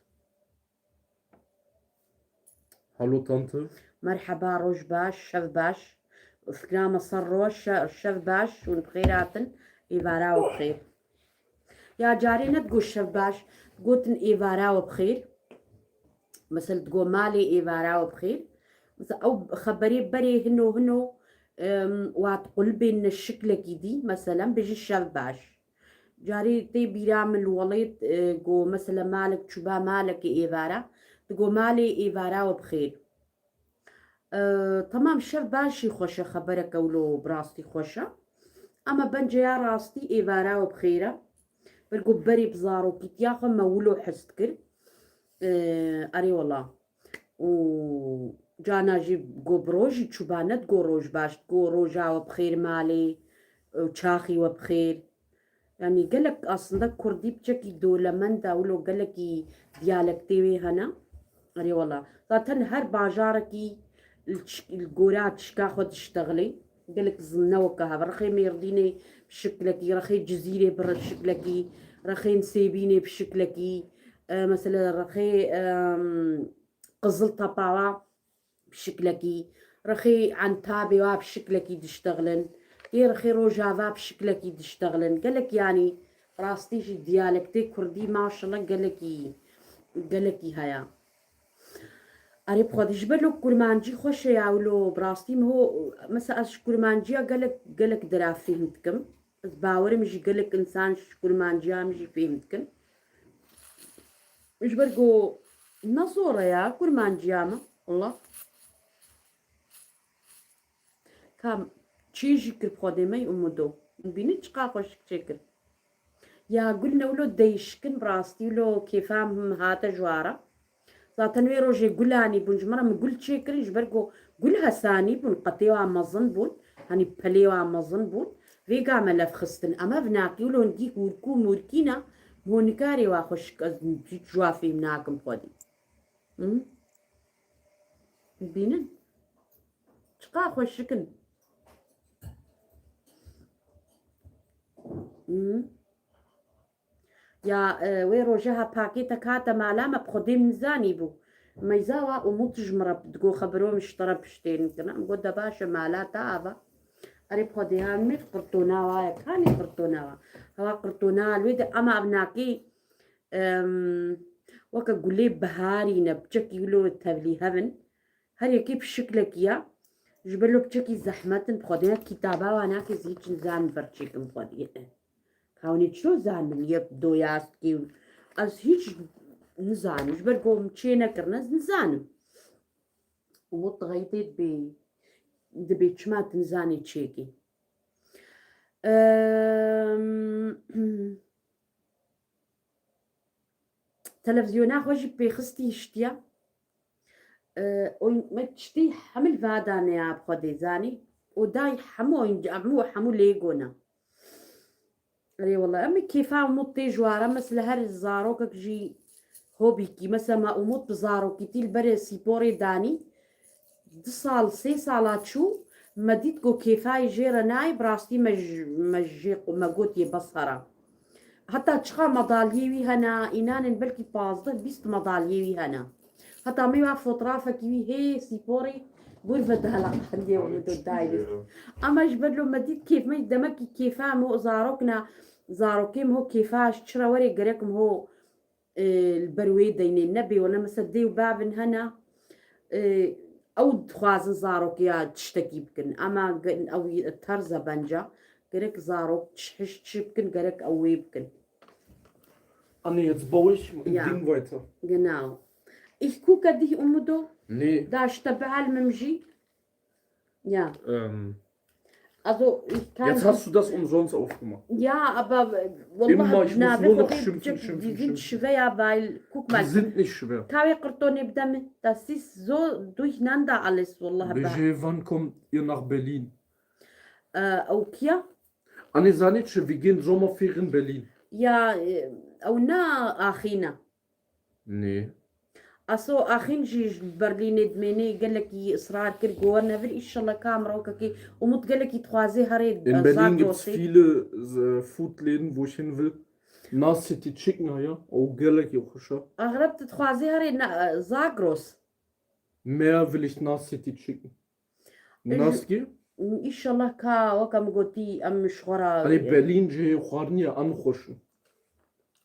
Hallo Tante. Merheba, roj baş, şev baş. Fikra me ser roj, şe-, şev baş, hûn bi xêr hatin. Êvara we bi xêr. Ya carê ne digot şev baş, gotin êvara we bi xêr. Mesela digo malê êvara we bi xêr. Mesela ew xeberê berê hino hino, em, wat qulbên ne şiklekî dî, mesela bijî şev baş. Carê tê bîra min li welêt, e, go mesela malek çûba malekê êvara, digo malê êvara we bi xêr. E, temam şev baş jî xweş e, xebereke wilo bi rastî xweş e. Ama bence ya rastî êvara we bi xêr e. Ber go berê bi zarokîtiya xwe me wilo hez dikir. E, erê wela. Û cana jî go bi rojî çûba ne digo roj baş, digo roja we bi xêr malê, û çaxî we bi xêr. Yani gelek aslında kurdî piçekî dolemend e, wilo gelekî diyalektê wê hene. Erê wela. Zaten her bajarekî li çi-, li gora tişka xwe diştexilê. Gelek zimne weke hev. Rexê Mêrdînê bi şiklekî, rexê Cizîrê bi şiklekî, rexên Sêbînê bi şiklekî, e, mesela rexê, em, Qizil Tepawa bi şiklekî, rexê Entabê wa bi şiklekî diştexilin, yê rexê Rojava bi şiklekî diştexilin. Gelek yanî rastî jî diyalektê kurdî maşallah gelekî, gelekî heye. Erê bi xwedî ji ber lo kurmancî xweş e ya wilo bi rastî min ho, mesela ez ji kurmanciya gelek, gelek dera fêhm dikim. Ez bawerim jî gelek însan ji kurmanciya min jî fêhm dikin. Ji ber ku ne zor e ya kurmanciya min. Allah. Kam çê jî kir bi xwedê me yî umudo. Bînin çiqa xweşik çêkir. Ya gul ne wilo değişkin bi rastî wilo kêfa min hate ji wara. Zaten wê rojê gul anîbûn ji min re min gul çêkirin, ji ber ku gul hesanî bûn, qetê wa mezin bûn, hanî pelê wa mezin bûn. Vêga me lev xistin. Em ev nakî wilo hingî hûrkû mûrkî ne, honikarê wa xweşik ez hiç ji wa fêm nakim xwedî. Hı? Bînin? Çiqa xweşik in. Hı? Ya, e, wê roje ha pakêtek hate mala me, bi xwedê min zanîbû. Meyza wa Umut ji min re digo xebiro min ji te re piştê nikine. Em got de baş e mala te ava. Erê bi xwedê ha min qirtona wa ye. Kanê qirtona wa? Hewa qirtona li wê de ama ev nakê, em, weke gulê biharî ne, piçekî wilo tevlî hev in. Her yekê bi şiklekî ya. Ji ber lo piçekî zehmet in, bi Xwedê ne kitaba wan nake, ez hiç nizanim ber çêkim, bi Xwedê. Ka hûn ê çilo zanin, yek, do, ya, kê, ez hiç nizanim. Ji ber ku min çê nekirine, ez nizanim. Û mutixeytê dibê, dibê çima tu nizanî çêkî. Em, Televizyona xwe jî pêxistî hiştiye. Ee, oy, me tiştî hemil vadane ya bi Xwedê zanî. O day hemû oyuncu, hemû, hemû Lego ne. Erê wela, em ê kêfa Umut tê ji wara, mesela her zarokek jî hobîkî, mesela me Umut bi zarokîtî li berê sîporê danî, du sal, sê sala çû, me dît ku kêfayê jê re nayê, bi rastî me ji, me jê, me got yê bes here. Heta çiqa madalyê wî hene, înanên belkî pazdeh bîst madalyê wî hene. Heta me wa fotrafekî wî hê sîporê bûr ve dala qendiye û min dayî. Ama ji ber lo me dît kêf me demekî kêfa em ho zarokna, zarokê min ho kêfa ji çi re were gerek em ho e, li ber wê deynê nebê, wele mesela dê û bavin hene, e, ew dixwazin zarok ya tiştekî bikin. Ama ge-, ew terz e bence. Gerek zarok çi hiş çi bikin, gerek ew wê bikin. Anne, jetzt baue ich ein Ja. Ding weiter. Genau. Ich gucke dich, Umudo. Nee. Da ich da bei allem im G. Ja. Ähm, Also, ich kann jetzt hast du das umsonst aufgemacht. Ja, aber, äh, Wallah, Immer, ich muss nur noch schimpfen, schimpfen, schimpfen. Die sind schwer, weil, guck mal, die sind nicht schwer. Kawe Kartone bideme, das ist so durcheinander alles, Wallah. Bêje, wann kommt ihr nach Berlin? Äh, okay. Anne, sag nicht, wir gehen Sommerferien Berlin. Ja, äh, oh na, Achina. Nê. Aso axîn jî ji Berlînê dimêne, gelekî israr kir, got, "Wer nevir, înşallah ka mirokekê Umut gelekî dixwazê herê." In Berlin gibt's viele, äh, Foodläden, wo ich hin will. Nasty Chicken heye, ew gelekî xweş e. Axreb tu dixwazê herê na-, Zagros. Mehr will ich Nasty Chicken. Naskî? Înşallah ka weke min gotî em ji xwe re. Erê, Berlîn cihê xwarinê ya an xweş in.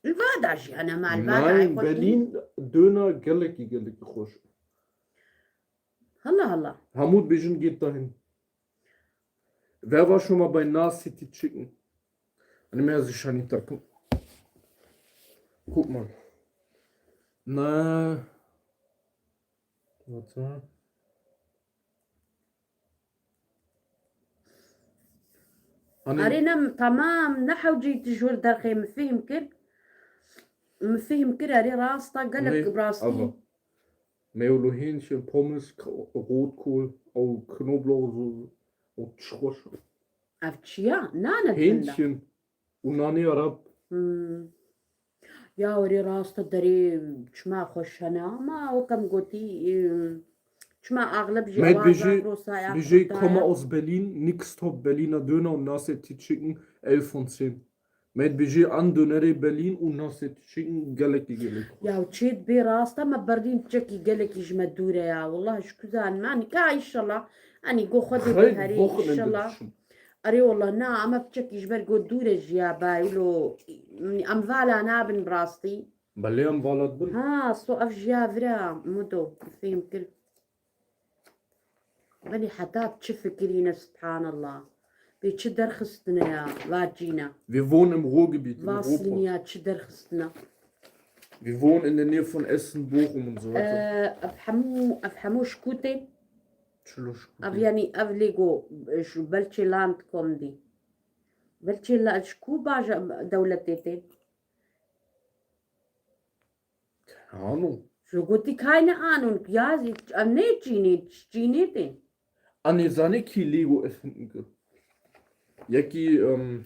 Li va da jî hene mal va da. Nein, Berlîn döner gelekî, gelekî xweş in. Hala hala. Hemû dibêjin geht dahin. Wer war schon mal bei Nasty Chicken? Hani mehr sich schon nicht da. Guck mal. Na. Warte. Hani Erê ne, tamam, ne hewcî tu ji wir derxê min fêhm kir. Min fêhm kir, erê rast e, gelek Ne? Rastî. Also, Meylo Hähnchen, Pommes, K-, Rotkohl, ew Knoblauchsoße, ew çi xweş. Ev çi ya? Nane tunda. Hähnchen. Û nanê Arab. Hmm. Ya werê rast e, derê çima xweş hene ama weke min gotî, e, çima axleb jî Me ewa dibêjê, Zagrosa ya dibêjê Kurda Komme ya. Aus Berlin, nix top Berliner Döner und Nasty Chicken, elf von zehn. Me dibêjê an dönerê Berlin û Nasty Chicken gelekî gelek xweş. Ya çê dibê rast e, me Berlin piçekî gelekî ji me dûr e ya. Wallah ji ku zanîme, nika înşallah, enî go xwe dê Xeyr, bê herê, Wochenende înşallah. Dişim. Erê wallah, na, ama piçekî ji ber ku dûr e ji ya bayî lo, em vala nabin bi rastî. Belê em vala dibin. Ha, so ev ji ya vir e, Mudo, fêm kir. Belê heta bi çi fikirîne, subhanallah. Bê çi derxistine ya, vacîne. Wir wohnen im Ruhrgebiet, in Europa. Vaslîniya çi derxistine. Wir wohnen in der Nähe von Essen, Bochum und so weiter. Ee, ev hemû, ev hemû şikûtê. Çilo şikûtê. Ev yanî ev Lego, ji belçê land komdî. Belçê la, ji ku baja dewletê tê? Ahnung. Ji gotî kayne Ahnung, ya, em ne Çînê, Çînê tê. Anne, zanî kî Lego erfinden kir? Yekî, em,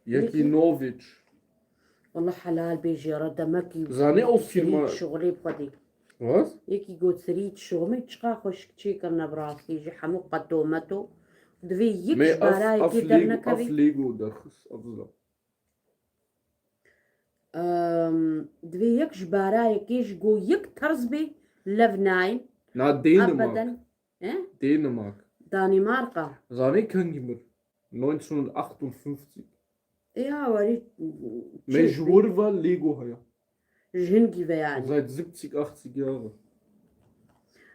Yekî Yekî Norwich. Wallah helal bê jê re, demekî Zanî ew serî firma şixulê bi xwedî. Was? Yekî got serî şixulê çiqa xweşik çêkirine bi rastî ji hemû qeto meto. Divê yek Me ji ev, barayekê ev Lego, dernekevî. Ev Lego derxist, ev zira. Em, divê yek ji barayekê ji go yek terz bê lev nayên. Na Dänemark. Ebeden. He? Dänemark. Danîmarka. Zanî kengî mir? Neunzehnhundertachtundfünfzig. Ya, werî Me çi ji wir ve Lego heye. Ji hingî ve yani. Seit siebzig, achtzig Jahre.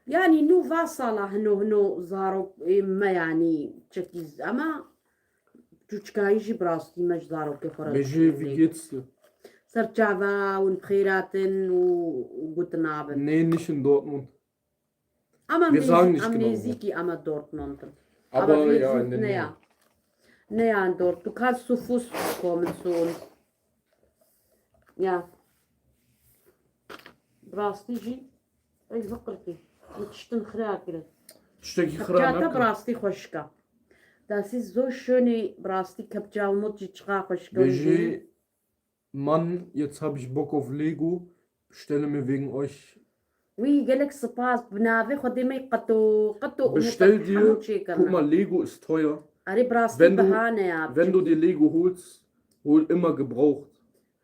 Yanî nû va sala hino hino zarok ê me yanî çekî ama çûçikayî jî bi rastî me ji zarokê xwe re Bêjê dikir vî lê. Gêts de. Serçava hûn bi xêr hatin û, û gotin nabin. Nê nişin Dortmund. Ama Wir sagen nêzî-, nicht am genau wo. Nêzîkî ama Dortmund. Aber Aber wir ja, sind in der näher. Nähe. Näher an Dortmund. Du kannst zu Fuß kommen zu uns. Ya. Bi rastî jî ey biqirkî. Û tiştin xira kirin. Tiştekî xira Kepça te bi nake. Rastî xweşik e. Das ist so schön, bi rastî kepça û mot jî çiqa xweşik e. Bêjî, Mann, jetzt hab ich Bock auf Lego. Bestelle mir wegen euch. Wî gelek spas bi navê Xwedê me qeto, qeto û Bestell dir, hemû çêkirine. Guck mal, Lego ist teuer. Erê bi rastî Wenn du, biha ne ya. Wenn du dir Lego holst, hol immer gebraucht.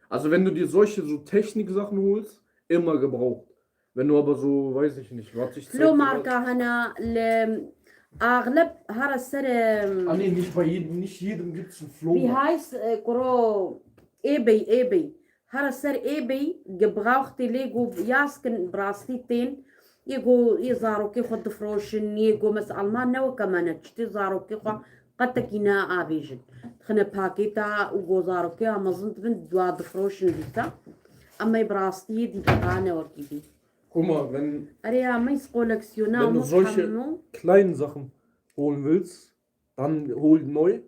Also wenn du dir solche so Techniksachen holst, immer gebraucht. Wenn du aber so, weiß ich nicht, was ich Flo zeig dir marka hene li axleb here ser, em, Ah nee, nicht bei jedem, nicht jedem gibt's einen Flohmarkt. Wie heißt, e, kuro, eBay, eBay. Here ser eBay, gebrauchte Lego yaz kin bi rastî tên. Yê go, yê zarokê xwe difroşin, yê go mes Alman ne weke me ne, çitê zarokê xwe qetekî ne avêjin. Dixine pakêta û go zarokê a mezin dibin, dua difroşin dîsa. Em ê bi rastî yê dî biha ne wekî dî. Guck mal, wenn, Erê ya, me iz koleksiyona Wenn du mut solche hemû. Kleinen Sachen holen willst, dann hol neu.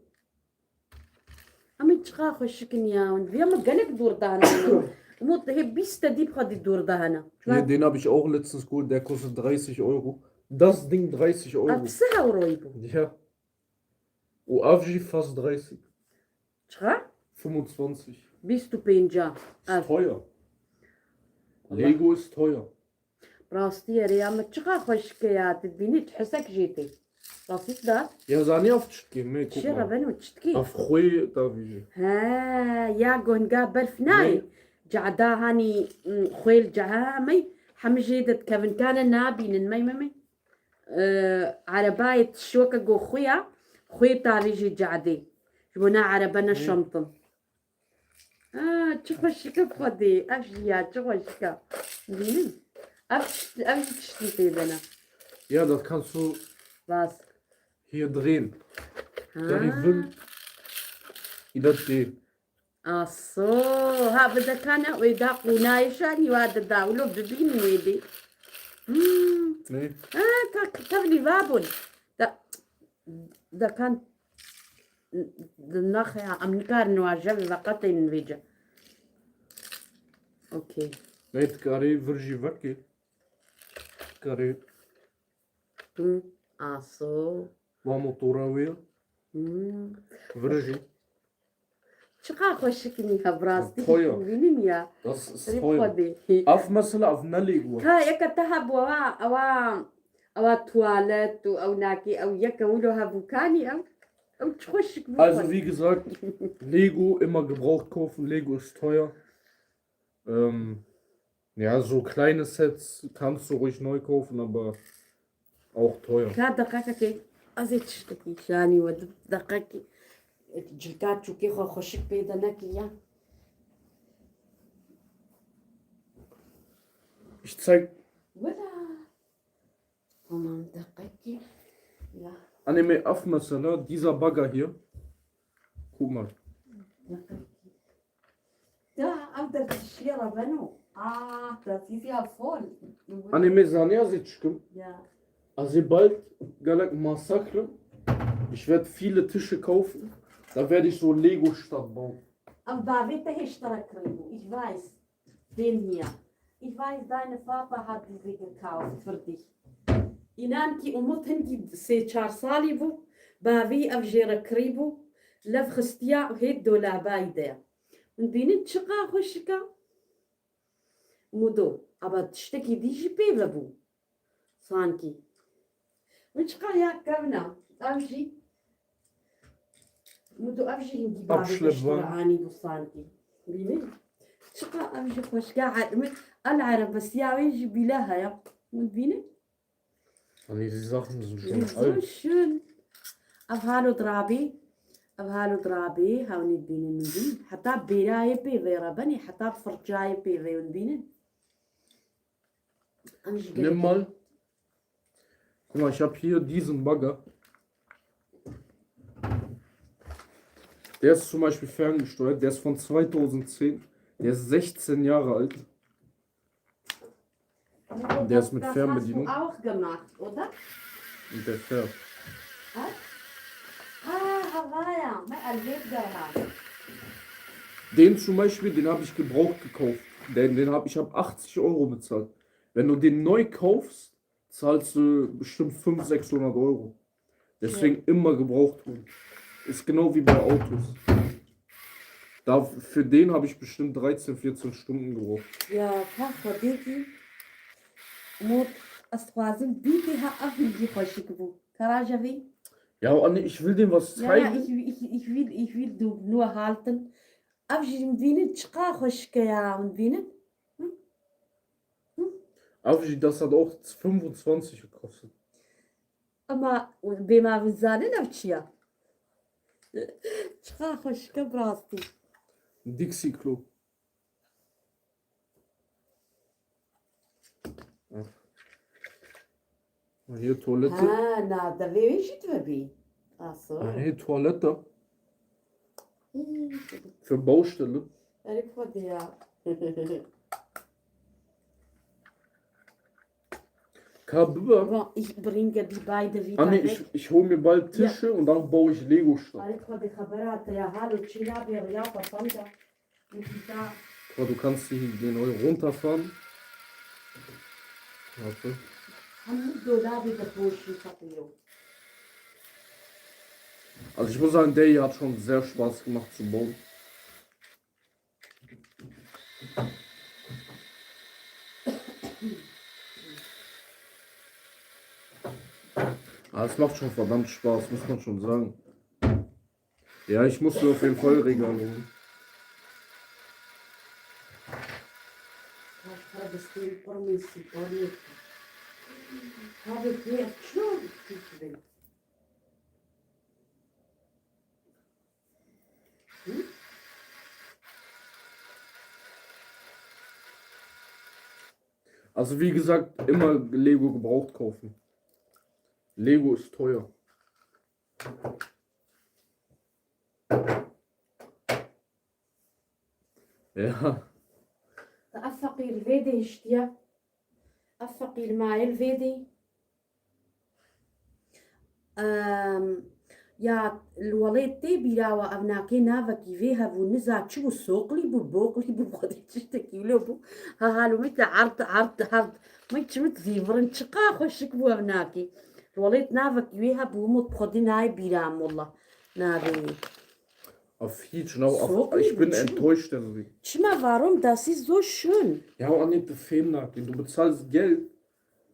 Em ê çiqa xweşik in ya. Vê me gelek dûr dahene. Mut hê bîst te dî bi xwe dî dûr dahene. Hier, den hab ich auch letztens geholt, der kostet dreißig Euro. Das Ding dreißig Euro. Ev pisi hewroyî bû. Ja. Û ev jî fast dreißig. Çiqa? Fünfundzwanzig. Bîst û pênca. Ist teuer. Lego ist teuer. Rastî ye rêya me çiqa xweşik e ya, tu dibînî tu hisek jê tê. Rastî da? Ya zanî ev çitkî, me Çi guck mal. Reben û çitkî? Ev xwê da vî jî. He, ya go hinga berf nayê. Ne. Cada hanî, mm, xwê li ceha me, hemî jê de dikevin kane nabînin, mey, mey, mey. Ee, erebayê tişoke go xuya, xwê tavê jî cadê. Ji bo ne erebe ne Hı. şamtin. Aa, çi xweşik e Xwedê. Ev jî ya, çi xweşik e. Bînin. Ev, ev jî tiştî tê de ne. Ja, das kannst du Was? Hier drehen. Ha. Derî vim. Îdat tê. Aso, ha, bi dekane wê da qûnayê şanî wa dida, wilo bibînin wê dê. Hmm. Ne? Ha, tak, tevlî va bûn. Da, dekan, di naxe ya, em nikarin wa jevê veqetên vêce. Okey. Ne, dikarî vir jî vekî. Dikarî. Hı, aso. Va motora wê. Hı. Vir jî. Çiqa xweşik in ya, bi rastî. Toya. Bînin ya. Das ist Rî toya. Xwedê. Ev mesela ev ne Lego. Ka yeke te hebû ewa, ewa, ewa tuwalet û ew nakê, ew yeke wilo hebû kanî ew. Ew çi xweşik bû Also, Xwedê. Wie gesagt, Lego immer gebraucht kaufen, Lego ist teuer. Ähm, ja, so kleine Sets kannst du ruhig neu kaufen, aber auch teuer. Ka deqekekê, ez ê tiştekî şanî we di deqekê. Cilka çûkê xwe xweşik pê de nekiriya. Ich zeig Wela. Tamam, deqekê. Ya. Anne, mir auf mesela dieser Bagger hier. Guck mal. Deqekê. Da, ev derdişiya re beno. Ah, das ist ja voll. Anne, mir zaniya zî çikim. Ja. Also bald gelek Massakre. Ich werde viele Tische kaufen. Da werde ich so Lego-Stadt bauen. Ev bavê te hêştara kirî bû. Ich weiß. Dêniya. Ich weiß, deine Papa hat diese gekauft für dich. Înan kî Umut hingî sê çar salî bû, bavî ev jê re kirî bû, lev xistiya û hêt dolabayî de ye. Hûn dînin çiqa xweşik e? Mudo, aba tiştekî dî jî pê ve bû. Sankî. Min çiqa ya kevna. Ev jî. Min tu ev jî hingî bavê Abşle beştira van. Anî bû sankî. Bînî? Çiqa ev jî xweşka e-, min el erebesiya wê jî bîle heye. Min bînî? Hani die Sachen sind schon alt. So schön. Ev halo dirabî. Ev halo dirabî. Hewnî bînin min bîn. Heta bêrayê pê vê rebenî. Heta firçayê pê vê min bînin. Em jî Nimm gelek mal. Guck mal, ich habe hier diesen Bagger. Der ist zum Beispiel ferngesteuert, der ist von zweitausendzehn, der ist sechzehn Jahre alt. Der ist mit Fernbedienung. Das hast du auch gemacht, oder? Und der fährt. Hä? Ah, Havaya, mein Alveda. Den zum Beispiel, den habe ich gebraucht gekauft. Den, den habe ich habe achtzig Euro bezahlt. Wenn du den neu kaufst, zahlst du bestimmt fünf, sechshundert Euro. Deswegen immer gebraucht holen. Ist genau wie bei Autos. Da, für den habe ich bestimmt dreizehn, vierzehn Stunden gebraucht. Ya, ka Xwedê kî, Umut, ez dixwazim bîtê ha ev hingî xweşik bû. Ka raje vî? Ya anne, ich will dem was zeigen. Ya, ich, ich, ich will, ich will du nur halten. Ev jî min dibînin çiqa xweşik e ya, min dibînin. Hı? Hı? Ev jî, das hat auch fünfundzwanzig gekostet. Ama bê ma hûn zanin ev çi ya? Çiqa xweşik e bi rastî. Dixi Klo. Hier tuvalet. Ha, na, devê wê jî dibe bî. Aso. Hier tuvalet. Hii. Für Baustelle. Erê Xwedê ya. Ka bibe. Bon, ich bringe die beide wieder weg. Anne, ich, ich hol mir bald Tische und dann baue ich Lego-Steine. Erê Xwedê, xebera te ya, halo çî nabê, ya, papam da. Guck mal, du kannst die, den runterfahren. Warte. Hemû dolabê dipoşî, Fatiyo. Also ich muss sagen, der hier hat schon sehr Spaß gemacht zu bauen. Aber es macht schon verdammt Spaß, muss man schon sagen. Ja, ich muss mir auf jeden Fall Regale holen. Also wie gesagt, immer Lego gebraucht kaufen. Lego ist teuer. Ja. Ev feqîr vê dê hiştiye. Ev feqîr mayil vê dê. Em, ya li welêt tê bîra we ev nakê navekî vê hebû, niza çi bû, soqlî bû, boqlî bû, xwedê tiştekî wilo bû. Ha halo min te erd, erd, erd. Min çi min zîvirin, çiqa xweşik bû ev nakê. Li welêt navekî wê hebû, min xwedê nayê bîra min, wallah. Navê wê. Auf Hiç, no, auf, Soqlî ich bin bû, çi bû? Enttäuscht, also wie. Çima, warum, das ist so schön. Ja, Anne, du Femnaki, du bezahlst Geld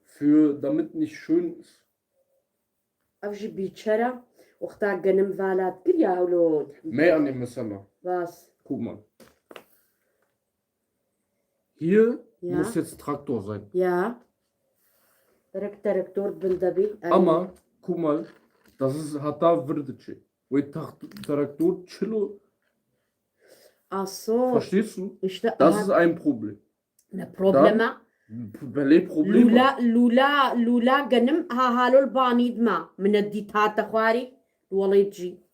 für, damit nicht schön ist. Ev jî bîçera, wexta genim vala dikir ya hewlo. Me Anne, mesela. Was? Guck mal. Hier Ja. muss jetzt Traktor sein. Ja. Direkt Traktor bin de bî. Ama, guck mal, das ist hata virdike. Wê Traktor çilo. Aso. Verstehst du? İşte Das aha. ist ein Problem. Ne problema? Belê problema. Lula, lula, lula genim ha halol banî dima. Min dît hate xwarî. Welê cî.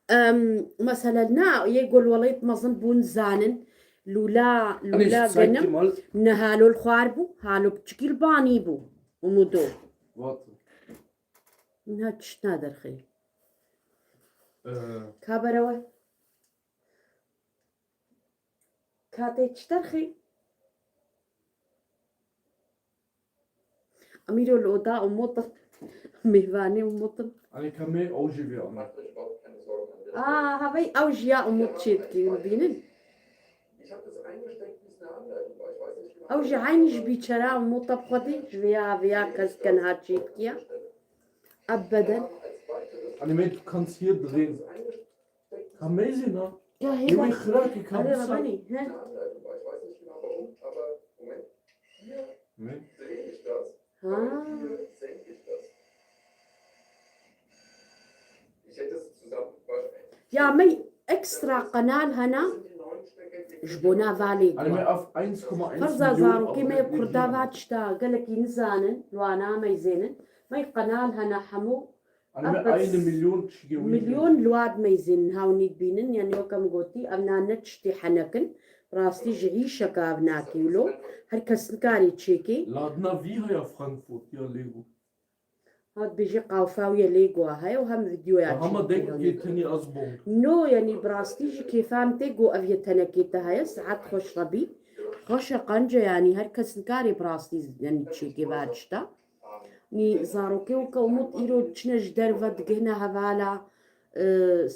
Em, mesela na, yê gol welêt mezin bûn zanin. Lula, Anne, lula ich zeig dir genim. Mal. Ne halol xwar bû, halo piçikî li banî bû. Umudo. Warte. Niha çi naderxê? Ee. Ka berewe. Ka tê çi derxê? Emîro li oda Umut in. Mêvanê Umut in. Anne, ka me ew jî vê Anne. Aa, havey ew jî ya Umut çêdikî, hûn bînin. Ew jî eynî ji bîçera Umut e bi xwedê, ji vê ya, vê ya kes ke niha çêdikiya. Ebeden. Anne, me, du kannst hier drehen. Amazing, ha? Ya, Yê wê hêla. Xirakî ka Erê bisa. Rebenî, he? Ne? Ha. Ya me ekstra kanal hena. Ji bona valê. Ferza zarokê me yê Kurda va tişta gelekî nizanin, li wana meyzênin. Me qenal hene hemû. Ev milyon li wa dimeyzênin, hawnî dibînin, yanî weke min gotî, ev na ne tiştê henek in. Rastî ji îşeka ev nakê wilo. Her kes nikarê çêkê. Ladna vî haya Frankfurt ya Lego. Ha dibêje qawfa wî ye Lego heye û hem vîdyoya çêkê. Hema dek yê tenê ez bond. No, yanî bi rastî jî kêfa min tê ku ev yê tenekê te heye, sihet xweş Rebî. Xweş e qenc e yanî her kes nikarê bi rastî yanî çêkê va tişta. Nî zarokê weke Umut îro diçine ji derve digihine hevala, e,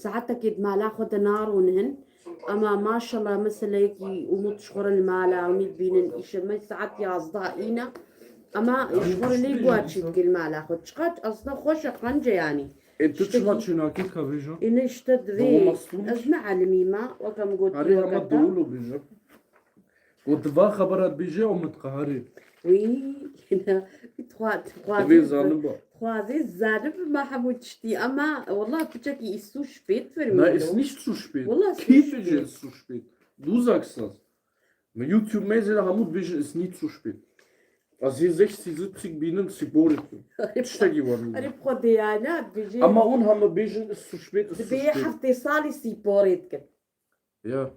saetekê di mala xwe de narûnihin. Ema maşallah meseleyekî Umut ji xwe re li mala hûnî dibînin îşe me saet yazdeh îne. Ema ji xwe re lê guha çî dike li mala xwe. Çiqas aslında xweş e qenc e yanî. Ê tu çima çênakî kevêja? Ê ne işte divê. Doğum aslında. Ez ne elimî me, weke min gotî. Arê hema weke te. Dewlo bêje. Got va xebera dibêje Umut qeherê. Wî, ne, dixwa-, dixwazê Divê z-, zalim ba. Dixwazê zalim bima hemû tiştî. Ema, wallah piçekî îsû şpêt vermî. Na, ist nicht zu spät. Wallah, ist zu spät. Kî dibêje ist zu spät? Du sagst das. Min YouTube meyzê de hemû dibêjin ist nie zu spät. Ez yê sechzig siebzig bînim, spor dikim. Tiştekî wan. Erê bi xwe de ya, ne dibêje. Ama hûn heme bêjin ist zu spät, ist zu spät. Dibê heftê salî sporê dikin. Ya.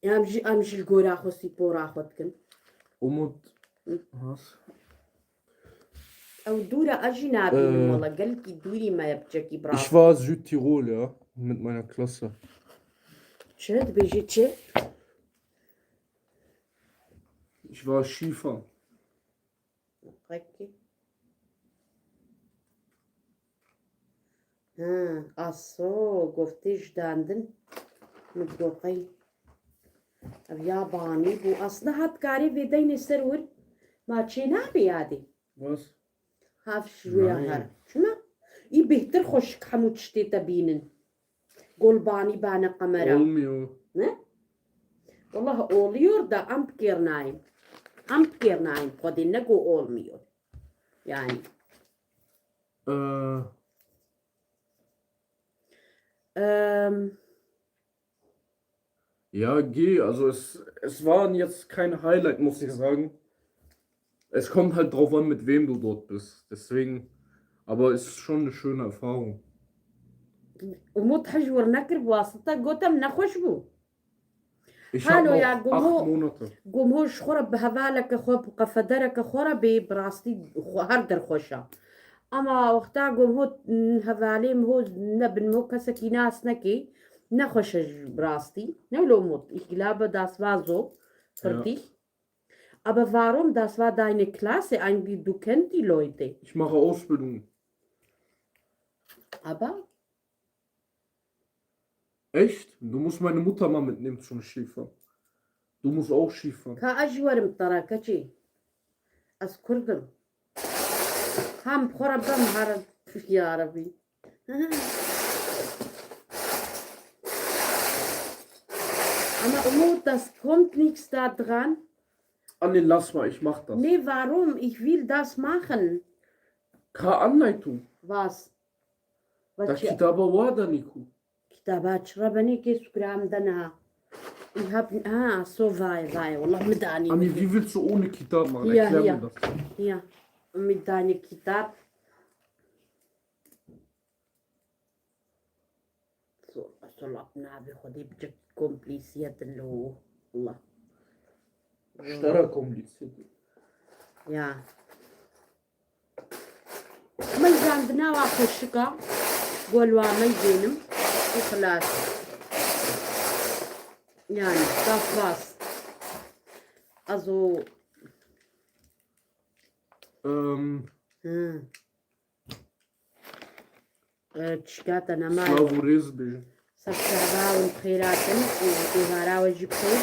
Em jî, em jî li gora xwe spora xwe dikin. Umut. Hı. Has. Ew dûr e, ez jî nabînim, Ee, wala gelkî dûrî me ye piçekî bira. Ich war Südtirol, ja, mit meiner Klasse. Çi dibêjî çi? Ich war Skifahren. Peki. Ha, aso, goftê ji dandin. Min got qey. Ev ya banî bû. Aslında hat karê vê deynê ser wir. Ma çê nabê yadê. Bas. Haf ji wê ya Nayê. Her. Çima? Î bêhtir xweşik hemû tiştê te bînin. Golbanî bane kamera. Olmuyor. Ne? Wallah oluyor da em pikêr nayên. Em pikêr nayên. Xwedê nego olmuyor. Yani. Ee, Em, Ja, geh, also es, es war jetzt kein Highlight, muss ich sagen. Es kommt halt drauf an, mit wem du dort bist. Deswegen, aber es ist schon eine schöne Erfahrung. Umut hej wir nekir, bi wasita gotem nexweş bû. Ich hab Halo noch ya, acht Monate. Gumho ji xwe re bi hevaleke xwe, bi qefedereke xwe re bê, bi rastî xwe her der xweş e. Ama wexta gumho, mm, hevalê min ho nebin, min ho kesekî nas nekê, nexweş e ji bi rastî. Ne wilo Umut, ich glaube, das war so für dich. Aber warum, das war deine Klasse, eigentlich, du kennst die Leute. Ich mache Ausbildung. Aber Echt? Du musst meine Mutter mal mitnehmen zum Skifahren. Du musst auch Skifahren. Ka ez jî werim te re keçî. Ez kurd im. Hem bi xwe re bim herin. Ya Rebî. Ama Umut, das kommt nichts da dran. Anne, lass mal, ich mach das. Nee, warum? Ich will das machen. Ka Anleitung. Was? Da kitaba wa da nîku. Kitaba çi re benê kê sukra em de niha. Ich hab, ha, so vay, vay, wallah min danî. Anne, wie willst du ohne Kitab machen? Ja, erklär mir das. Ja, min danî kitab. So, so lap navê Xwedê biçek komplîsiyet lo. Allah. Ji te re komplîsiyet. Ya. Meyzandina wa xweşika, gol wa meyzênim û xilas. Yani, das war's. Also, Ehm, Hı. E, tişka te nema. Silav û rêz bêjin. Ser çava hûn bi xêr hatin û êvara we jî bi xêr.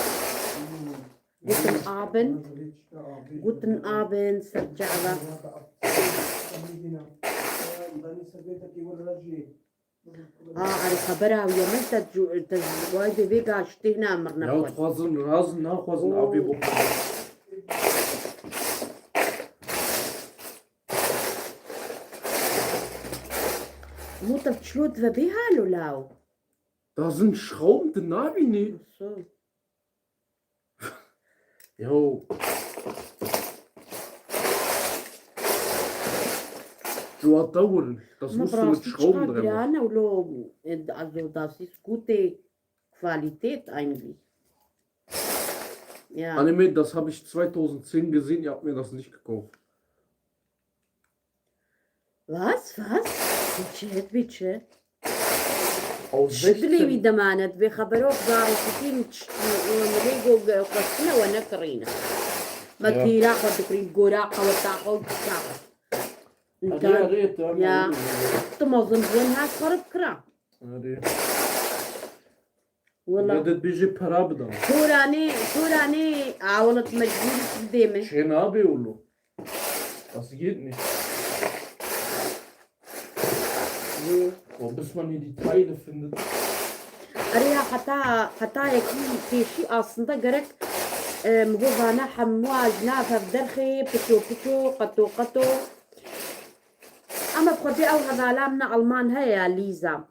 Guten Abend. Guten Abend, ser çava. A, erê xebera wî ye min te ju-, te ji wayê vê gaştê hina mirne Ya xwe. Dixwazin raz naxwazin Oo. Abê bixwe. Mû te çilo dibe bê halo law. Da sind Schrauben, tu nabînî. So. Yo. Cuwata wir, das Ama musst du mit rastî Schrauben çiqa drin machen. Giran e, wilo, e, also das ist gute Qualität eigentlich. Ja. Anime, das habe ich zweitausendzehn gesehen, ihr habt mir das nicht gekauft. Was? Was? Biçe, biçe. Aus Şidilê sechzehn. Wî demanet, vê xeberok zarokîtî min tişt û min rê go ge-, xwestine we nekirîne. Me Ya. Tîra xwe dikirîn, gora xwe, weta xwe, gora xwe. Erê, erê, tamam, Ya. Erê. Tu mezin bûn, her xwe re bikira. Erê. Wala. Ya dibêje para bida. Toranê, toranê, a, wala tu mecbûr î bidê min. Çê nabe oğlum. Das geht nicht. Wo, bis man hier die Teile findet. Erê ya, heta, heta yekî pêşî aslında gerek, e, mihovana hemû a ji nav hev derxê, piço piço, qeto qeto. Ama bi xwedê ew hevala min a Alman heye ya, Lîza.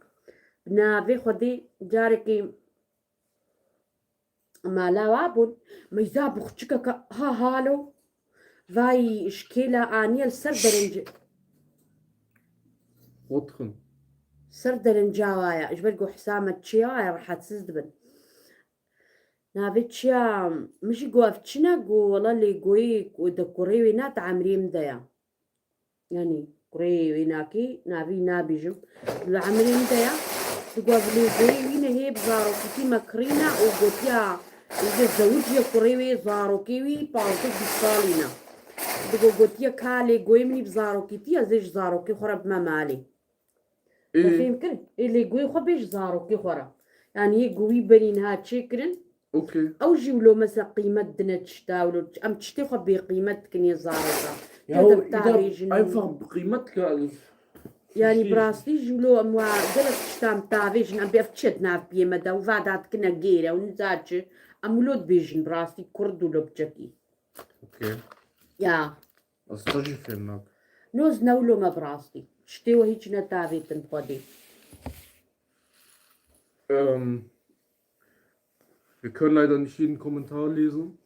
Bi navê xwedê carekî Mala wa bûn. Meyza buxçikeke ha halo. Vay şkêla aniye li ser derinc-, Xwe dixin. Ser derinca wa ya. Ji ber ku hisa me çiya wa ya, rehetsiz dibin. Navê çiya, min jî got ev çi ne, got wela lêgoyê ku de kurê wê ne di emrê min de ya. Yanî kurê wê nakê, navî nabêjim. Li emrê min de ya, digot lêgoyê wî nehê bi zarokîtî me kirîne û gotiya, ji zewiciye kurê wê, zarokê wî pazdeh bîst salî ne. Digot, gotiye ka lêgoyê min î bi zarokîtî, ez ê ji zarokê xwe re bime malê. Ê. Te fêm kir? Ê lêgoyê xwe bê ji zarokê xwe re. Yanî yê ku wî berî niha çêkirin, Okey. Ew jî wilo mesela qîmet dine tişta wilo. Em tiştê xwe bêqîmet dikin yê zaroka. Ya Dê o de îda tavêjin. Einfach bi qîmet ke. Yanî bi rastî jî wilo em wa gelek tiştan tavêjin. Em bê ev çi ye di nav piyê me de û va da dikine gêre û niza çi. Em wilo dibêjin bi rastî kurd wilo biçekî. Okey. Ya. Ez te jî fêm nakim. Noz ne wilo me bi rastî. Tiştê we hîç ne tavêtin xwedê. Ähm, wir können leider nicht jeden Kommentar lesen.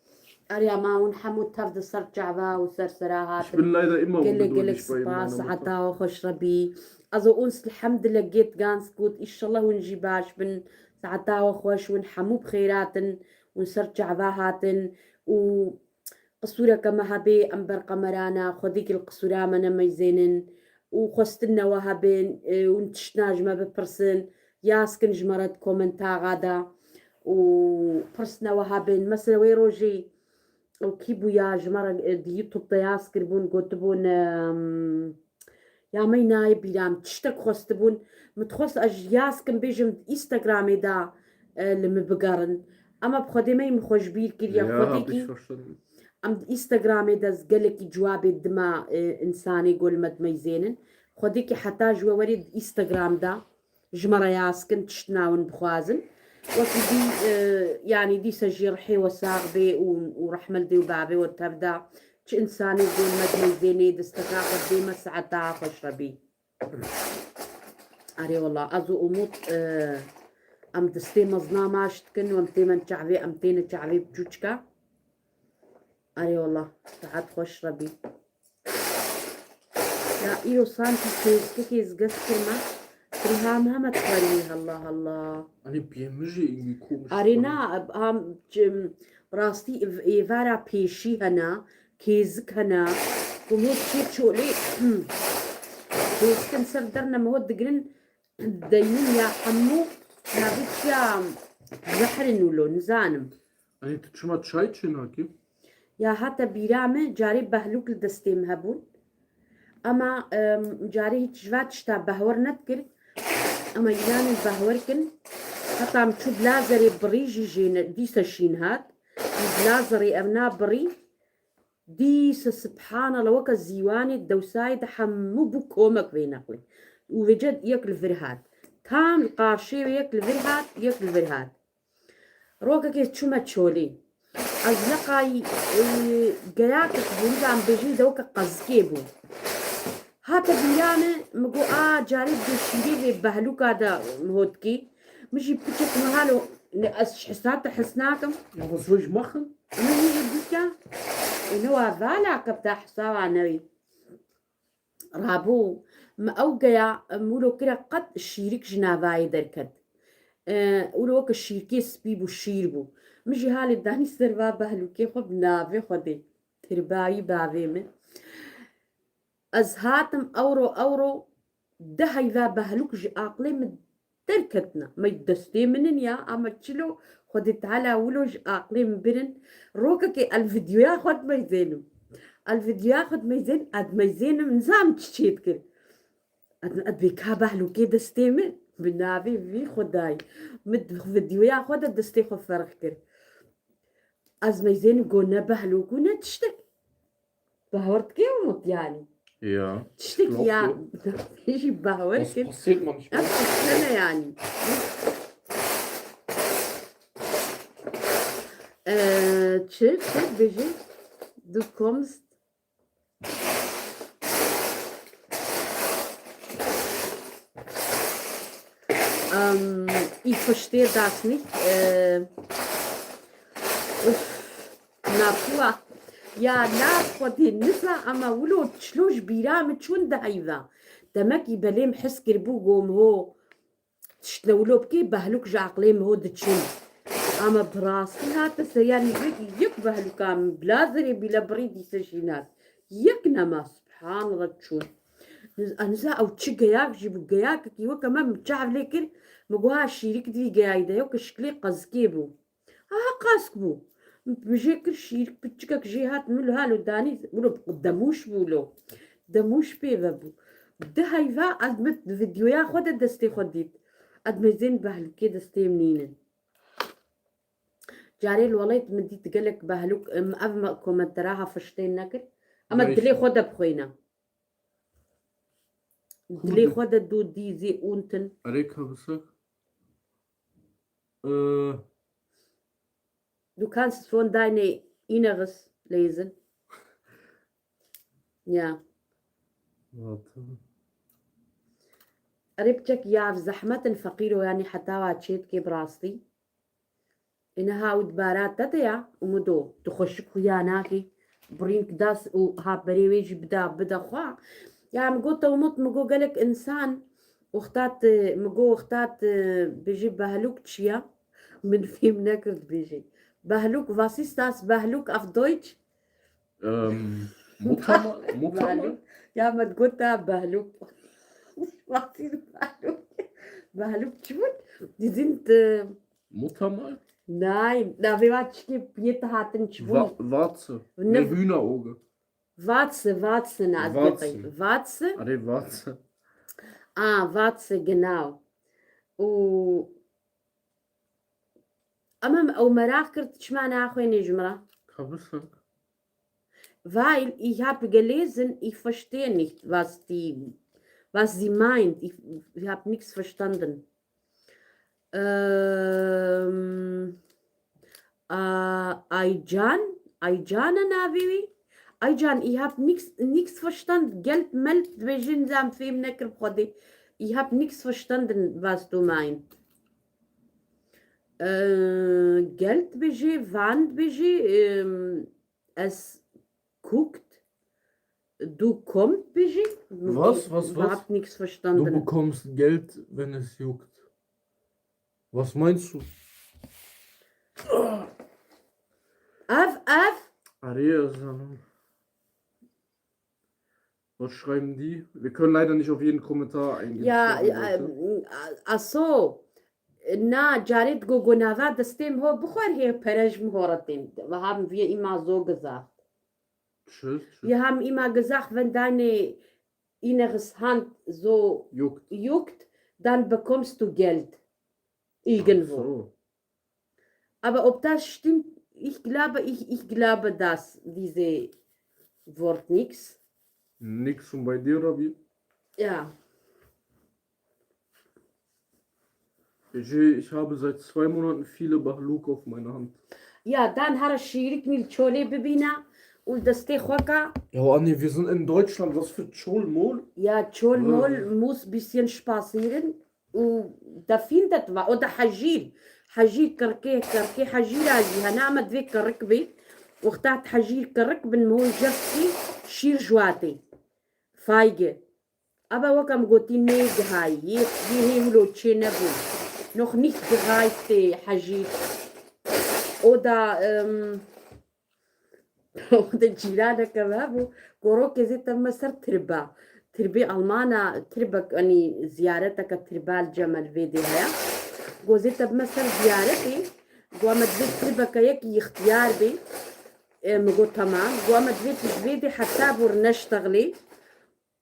Erê, ma hûn hemû tev di ser çava û ser sera hatin. Ich bin leider immer ungeduldig bei meiner Mutter. Gelek, gelek spas, saeta we xweş re bî. Also uns الحمد لله geht ganz gut. Înşallah hûn jî baş bin. Saeta we xweş, hûn hemû bi xêr hatin. Hûn ser çava hatin. Û qisûreke me hebê, em ber qemerana, xwedîkî li qisûra me nemeyzênin. Û xwestinne we hebin, e, hûn tiştna ji me bipirsin. Yaz kin ji me re di komentaxa de û pirsne we hebin. Mesela wê rojê, ew kî bû ya ji me re, e, di YouTube de yaz kiribûn, gotibûn, em, ya me nayê bîra min, tiştek xwestibûn. Min dixwest ez yaz kim bêjim Instagramê de, e, li min bigerin. Ama bi Xwedê me min xwe ji bîr kiriye. Ya, Xwedêkî bîş verşan. Em di Instagramê de ez gelekî cewabê dima, e, însanê ku li me dimeyzênin. Xwedêkî heta ji we werê di Instagram de ji me re yaz kin, tiştna hûn bixwazin. Wekî dî, e, yanî dîsa jî rihê we sax bê û, û rehme li dê û bavê we tev da. Çi însanê ku li me dimeyzênê, desteka xwe dê me, saeta xweş re bî. Erê wela, ez û Umut, e, em destê mezina maç dikin û em têmen çavê, em têne çavê biçûçika. Erê wela, saet xweş re bî. Ya îro sankî kêzkekê ez gez kirme. Riha me heme dixwerî, Allah Allah. Hani piyê min jî îngî komisch. Erê na, ham, çim, rastî ev-, êvara pêşî hene, kêzik hene. Ku hûn çê çolê kêzikin ser derne me hot digirin, deynin ya hemû navê çiya zehrin wilo, nizanim. Hani tu çima çay çênakî? Ya hate bîra min, carê behlûk li destê min hebûn. Ema, em, carê hîç ji va tişta behwer nedikir. Ema îlanên behwer kin. Heta em çû bi lazerê birî jî jê ne, dîsa şîn hat. Bi lazerê ev na birî. Dîsa, subhanallah, weke zîwanê dewsayê de hemû bû komek vê neqlê. Û vêce yek li vir hat. Tam li qarşê wê yek li vir hat, yek li vir hat. Rokekê çûme çolê. Ez neqayî, e, geyakek bû, niza em bêjin dewke qezikê bû. Hate bîra min, min got, a, carê bi şîrê vê behlûka de hot kî. Min jî piçek mihalo Ne, ez ji hisa te hes nakim. Ja, was soll ich machen? Min yê bike. Û ne wa vala ke bi te hisa wa newî. Rabû, min ew geya, em wilo kire qet şîrik ji navayê derket. E, wilo weke şîrkê spî bû, şîr bû. Min jî halê danî ser va behlûkê xwe bi navê Xwedê. Tirbayî bavê min. Ez hatim ewro, ewro deh heyva behlûk ji aqlê min derketine. Me destê min in ya, ama çilo Xwedê Teala wilo ji aqlê min birin. Rokekê el videoya xwe dimeyzênim. El videoya xwe dimeyzên, ez dimeyzênim, nizam çi çê dikir. Ez, ez bê ka behlûkê destê min, bi navê vî Xwedayî. Min di videoya xwe de destê xwe ferq kir. Ez meyzênim go ne behlûk û ne tiştek. Bawer dikê Umut yani. Ja. Tiştek Yok, ya. yok. Jî bawer Was kir. Passiert manchmal. Ev tiştene yani. Ee, çi, çi bêjî? Du kommst. Ähm, ich verstehe das nicht. Äh, uff, nakuwa. Ya na Xwedê niza ama wilo çilo ji bîra min çûn de heyva. Demekî belê min his kiribû gom ho. Tiştine wilo bikê behlûk ji aqlê min ho diçin. Ama bi rastî hate ser, yani yek, yek behlûka min bila zerê bîle birî dîse jî nas. Yek nema, subhanallah, çûn. Niz-, a niza ew çi geyak jî bû, geyakekî weke me min çav lê kir, min got ha şîrik di vî geyayî de yo ke şiklê qezikê bû. Aha, qask bû. Min jê kir şîrik, piçikek jê hat, min li halo danî, min demûş bû lo. Demûş pê ve bû. Di heyva ez min videoya xwe de destê xwe dît. Ez mezên behlûkê destê min nînin. Carê li welayt min dît gelek behlûk, em, ev me komentera ha fiştên nekir. Ama Neyse. Dilê xwe de bixwîne. Dilê Kurde. Xwe de du diese unten. Erê kabisek. Ee, Du kannst von deine Inneres lesen. Ya. Warte. Erê piçek ya zehmet in feqîro, yani heta wa çêdikê bi rastî. Ine ha û dibara te de ya, Umudo, tu xweşik xuya nakî. Birînk das û ha berê wê jî bida, bida xwe. Ya min got te Umut, min got gelek insan wexta tu, min got wexta tu bêjî behlûk çi ya? Min fêm nekir dibêjî. Behlûk, was ist das Behlûk auf Deutsch? Ähm, Muttermal? Muttermal? Behlûk. Ya me digot te behlûk. Was ist behlûk? Behlûk çi bû? Die sind, äh, Muttermal? Nein, navê wa çikê piyê te hatin çi bûn? Wa-, Watze. Ne- Ne Hühnerauge. Watze, Watze, ne, ez Watze. bêqeyim. Watze? Erê Watze. Ah, Watze, genau. Û ama ew meraq kir, tu çima naxwênê ji min re? Kabisek. Weil ich habe gelesen, ich verstehe nicht, was die, was sie meint. Ich, ich habe nichts verstanden. Ähm, äh, Aycan, Aycan e navê wî? Aycan, ich habe nichts, nichts verstanden. Geld, Meld, dibêjin zam fêm nekir bi Xwedê. Ich habe nichts verstanden, was du meinst. Äh, Geld dibêjê, Van dibêjê, ähm, Es guckt. Du kommst, bêjî? Was, was, was? Überhaupt nichts Du verstanden. Bekommst Geld, wenn es juckt. Was meinst du? Ev, ev. Araya Sanım. Was schreiben die? Wir können leider nicht auf jeden Kommentar eingehen. Ya, Sorry, e, Leute. Aso, na, carê digo gonava destêm ho bixwer hê pere ji min ho re tên. Wiha min vîye îma zor gesagt. Tschüss, tschüss. Wir haben immer gesagt, wenn deine innere Hand so Juckt. Juckt, dann bekommst du Geld. Irgendwo. So. Aber ob das stimmt, ich glaube, ich, ich glaube, dass diese Wort nix. Nix und bei dir, Rabbi? Ja. Ece, ich habe seit zwei Monaten viele Bahluk auf meiner Hand. Ya, dan hara şîrik nîl çolê bibîna û destê xwe ka. Ja, Anni, wir sind in Deutschland. Was für Çol-Mol? Ya, çol mol Hm. muss bisschen spazieren û da findet wa, oder hejîr. Hejîr kirkê, kirkê hejîra jî hene, ama divê kirik bê. Wexta tu hejîr kirik bin, mihon jefkî şîr ji watê. Fayge. Aba wek em gotî nê gihayî, yê, yê hê wilo çê nebû. Noch nicht gereift hejîr. Oda, em, Oda cîraneke me hebû, gorokê zê te bime ser tirba. Tirbê Almana, tirbek, enî ziyareteke tirba li cem el vê dê heye. Go zê te bime ser ziyaretê, go me divê tirbeke yekî ixtiyar bê. E, min got, "Temam." Go me divê tu ji vê dê heta bûr neştexlê.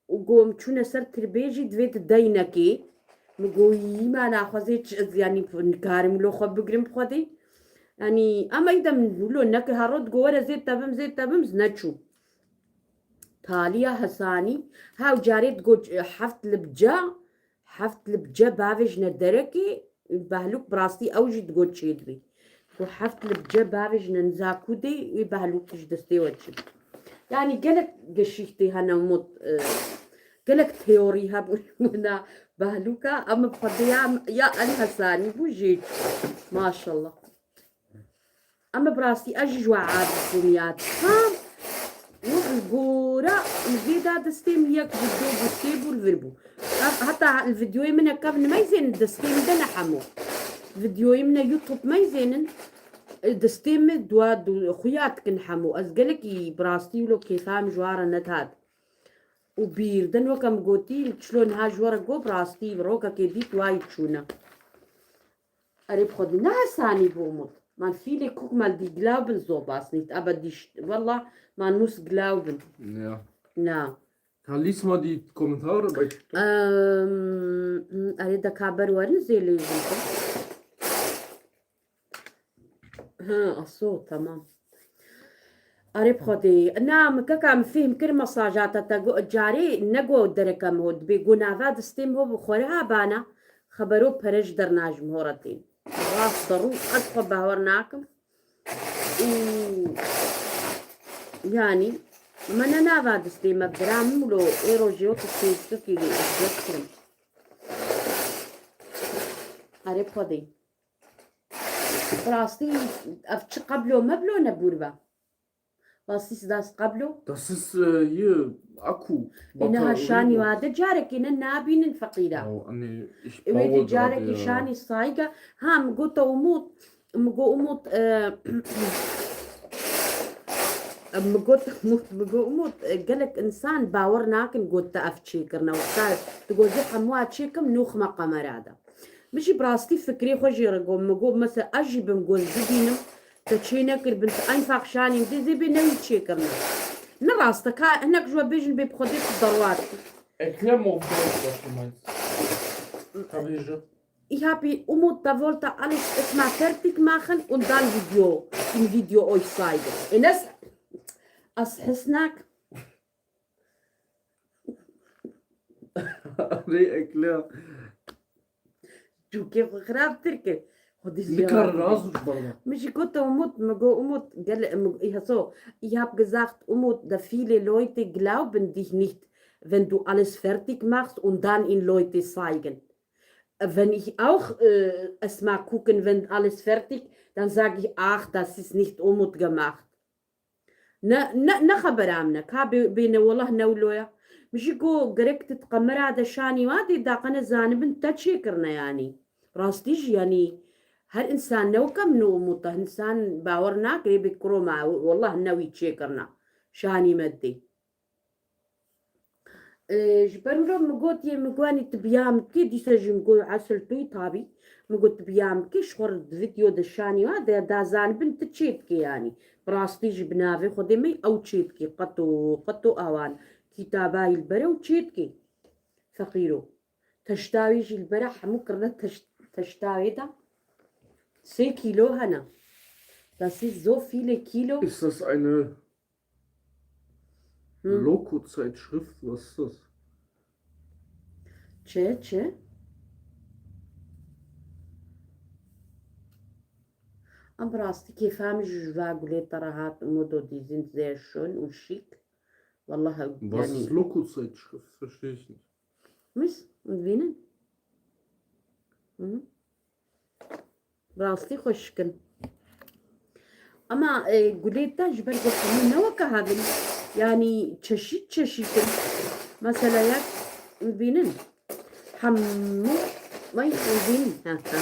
Û go em çûne ser tirbê jî divê tu deynekê. Min go, "Yî ma naxwazê çi ez, yanî, nikarim lo xwe bigrim xwedê." Yanî, ama îdem lo neke herot go were zê tebim, zê tebim, ez neçû. Taliya Hesanî, ha û carê digo, heft libca, heft libce bavêjne derekê, Behlûk bi rastî ew jî digot çêdibî. Ku heft libce bavêjne niza ku dê, wê Behlûk ji destê we çê. Yanî gelek geşîhtê hene Umut, e, gelek teorî hebû na Behlûka, em bi xwedê ya, ya El Hesanî bû jê. Maşallah. Em bi rastî ez jî ji we aciz bûm ya. Tam wek li gora li vê da destê min yek bû, du bû, sê bû, li vir bû. Ev heta li videoyê min e, kev nimeyzênin destê min de ne hemû. Videoyê min e YouTube meyzênin, e, destê min dua du xuya dikin hemû. Ez gelekî bi rastî wilo kêfa min ji wan re nedat. Û bîr din weke min gotî, çilo niha ji we re got, bi rastî rokekê dît wayî çûne. Erê bi xwedî ne hesanî bû Umut. Man viele, guck mal, die glauben sowas nicht, aber die st-, wallah, man muss glauben. Ja. Na. Ka lies mal die Kommentare bei TikTok. Ehm, erê de ka ber werin zê lêzin. Ha, aso, tamam. Erê bi xwedê. Na, min keka min fêhm kir mesajata te go, carê ne go dereke min ho dibê, go nava distê min ho bi xwe re ha bana, xebero pere ji dernaj min ho re tên. Rast de rû ez xwe bawer nakim. Û yanî me ne nava distê me bira min lo ê rojê wek Facebookê lê ez wek kirim. Erê bi xwedê. Bi rastî ev çi qeblo meblo nebûr be? Was ist das qeblo? Das ist, äh, hier, Akku. Ê, neha şanî wa de carekê ne nabînin feqîra. Oh, anne, ich Ê, wê baue dî carekê gerade, ja. Şanî sayga. Ha, min got te Umut, min got Umut, e, min got Umut, min got Umut, e, gelek insan bawer nakin got te ev çêkirine. Wexta tu got zê hemû a çêkim nûx me qemera de. Min jî bi rastî fikrê xwe jê re got, min got, mesela ez jî bim got bibînim, te çê nekir bin, tu eynfaq şanî min dê zê bê newî çêkirine. Ne rast e, ka hinek ji we bêjin bê bi xwedê tu derwa dikî. Erklär mal auf Deutsch, was du meinst. Ka bêje. Ich habe Umut, da wollte alles erstmal fertig machen und dann Video, in Video euch zeigen. Enes, as hesnak. Rê ekleya. Çûkê xwe xirabtir kir. Xwedî Nikar ziyaret razû ji bala. Min jî got Umut, min got Umut, gel, min, ich so, ich hab gesagt, Umut, da viele Leute glauben dich nicht, wenn du alles fertig machst und dann in Leute zeigen. Wenn ich auch, äh, es mal gucken, wenn alles fertig, dann sag ich, ach, das ist nicht Umut gemacht. Ne, ne, ne xebera min e. Ka bê-, bêne, wellah ne wilo ye. Min jî got, gerek tu di qemera de şanî wa dê daqene zanibin te çêkirine yanî. Rastî jî yanî her insan ne weke min û Umut e. Insan bawer nake, ê bê kuro ma, wellah ne wî çêkirine. Şanî me dê. Ee, ji ber wilo min got yê min got, "Yanî tu biya min dikê?" Dîsa jî min got, "Esil tu yî tabî." Min got, "Tu biya min dikê?" Ji xwe re di video de şanî wa de, da zanibin tu çê dikê yanî. Bi rastî jî bi navê Xwedê me ew çê dikê. Qeto, qeto awan. Kîtaba yî li bere û çê dikê. Feqîro. Teştawê jî li bere hemû kirine teş-, teştawê de. Sê kîlo hene. Das ist so viele Kilo. Ist das eine Hm. Loco-Zeitschrift, was ist das? Çi, çi? Em bi rastî kêfa min ji va gulê te re hat, Umut, die sind sehr schön und schick. Wallah, Was yanî ist Loco-Zeitschrift? Verstehe ich nicht. Mis, dibînin? Hı hı. Bi rastî xweşik in. Ama, e, gulê te ji ber ku hemû ne weke hev in. Yanî çeşît çeşît in. Mesela yek bînin. Hemû, vay, bînin. Ha, ha.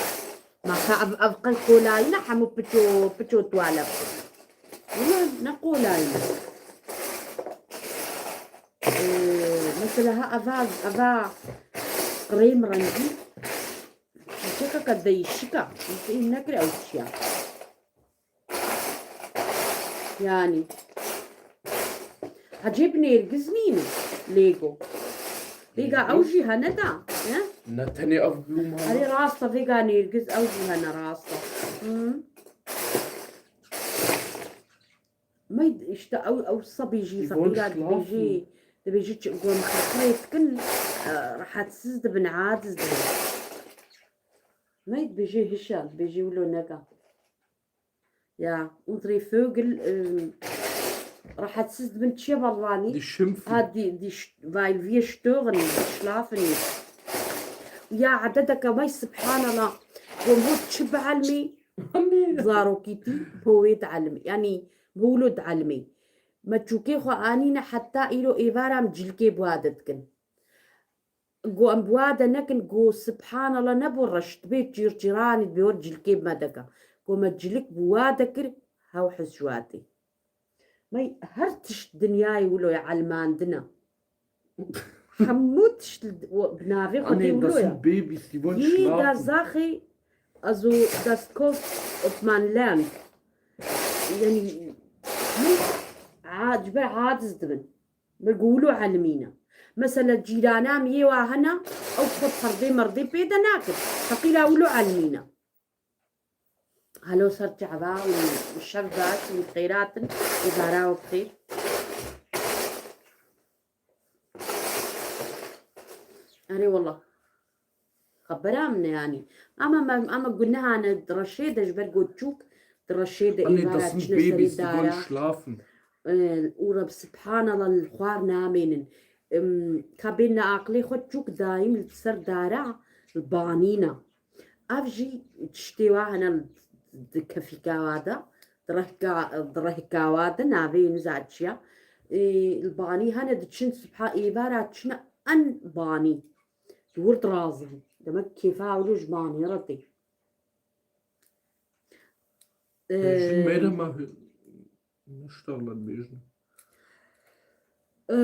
Maka ev, ev qey kolayî ne hemû piço, piço tuwaleb. Wala ne kolayî ne. Ee, mesela ha eva, eva krêm rengî. Çiçekeke değişik a. Fêm nekir ew çi ya. Yani. Ecêb nêrgiz nîne. Lego. Vêga ew Nêrgiz? Jî hene da. He? Ne tenê ev blûm hene. Erê rast e, vêga nêrgiz ew jî hene rast e. Hı. Me işte ew, ew sebî jî Yvonne feqîra dibêjê, Schlafen. Dibêjê çi, ku em xetirê dikin, e, rehetsiz dibin, aciz dibin. Me dibêjê hişa, dibêjê wilo neka. Ja, unsere Vögel, e, rehetsiz dibin çiye balvanî? Die schimpfen. Ha, die, die ş-, weil wir stören, schlafen nicht. Ya, ededeke vay, subhanallah. Ku hû çi bielmî? Zarokîtî, hû wê dielimî. Yanî, hû wilo dielimî. Me çûkê xwe anîne heta îro êvara em cilkê bi wa de dikin. Go em bi wa de nekin, go subhanallah, ne bo reş, dibê çîrçîranî, dibê were cilkê bi me deke. Go me cilik bi wa de kir, hew hez ji wa tê. Me her tişt dinyayê wilo ye, elmandina. Hemû tişt li, o, bi navê Xwedê Anne, wilo das ye. Sind Babys, die wollen Jeder schlafen. Sache, also das kommt auf mein Land. Yani, a, ji ber aciz dibin. Me got wilo elmîne. Mesela cîrana min yê wa hene, ew xwe perdê merdê pê de nakin. Feqîra wilo elmîne. Helo ser çava û şev baş û xêrat in, îdara we bi xêr. Erê wela. Xebera min e yanî. Ama me, ama guneha ne di reşê de ji ber got çûk di reşê de Anne, êvara das sind çine serê Babys, die wollen dara. Schlafen. Û Reb subhanallah li xwar namênin. Em, ka bên li aqilê xwe çûk dayîm li ser dara li banîna. Ev jî tiştê wa hene di kefîka wa de, di rehka, di rehka wa de navê niza çi ya. Ê, li banî hene diçin sibha êvara çine en banî. Ji wir dirazin. Demek kêfa ew ji banî re tê. Ee, Jin mêre me Niştexle dibêjin. Ee,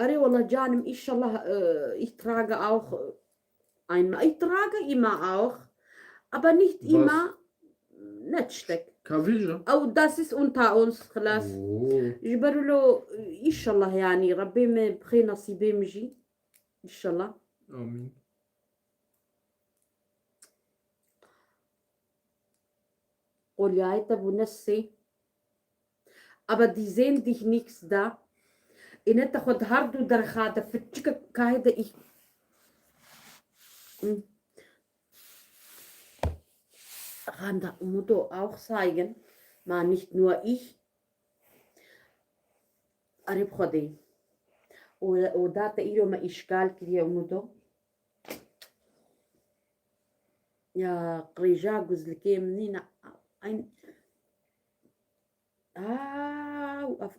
Erê wala canim, inşallah, ee, ich trage auch ein, ich trage immer auch, aber nicht Was? Immer, ne tiştek. Kavêja? Ew, das ist unter uns, xelas. Oo. Ji ber wilo, inşallah, yani, Rebbê me bixê nasîbê min jî. İnşallah. Amin. Qoliyayê te bûne sê. Aber die sehen dich nix da. Îne te xwe di her du derxa de fiçike kahê de î. Hm. Xanda Umudo auch zeigen. Ma nicht nur ich. Erê bi Xwedê. Û, û da te îro me îşgal kiriye Umudo. Ya, qirêja guzlikê min nîne. Eyn-, Au, ev,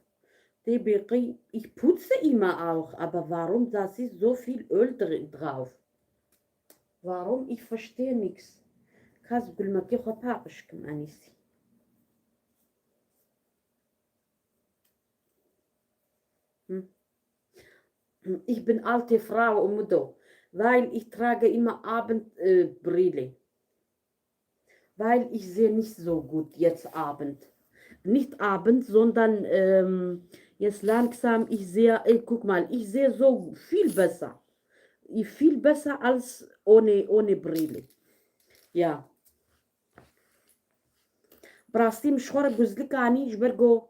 tê bêqî, ich putze immer auch, aber warum das ist so viel Öl dr-, drauf? Warum? Ich verstehe nix. Kas gulmekê xwe paqij kim, Enîsî. Hm. Ich bin alte Frau, Umudo, weil ich trage immer Abend, äh, Brille. Weil ich sehe nicht so gut jetzt Abend. Nicht Abend, sondern, ähm, jetzt langsam, ich sehe, ey, guck mal, ich sehe so viel besser. Ich viel besser als ohne, ohne Brille. Ja. Bi rastî min ji xwe re guzlik anî, ji ber ku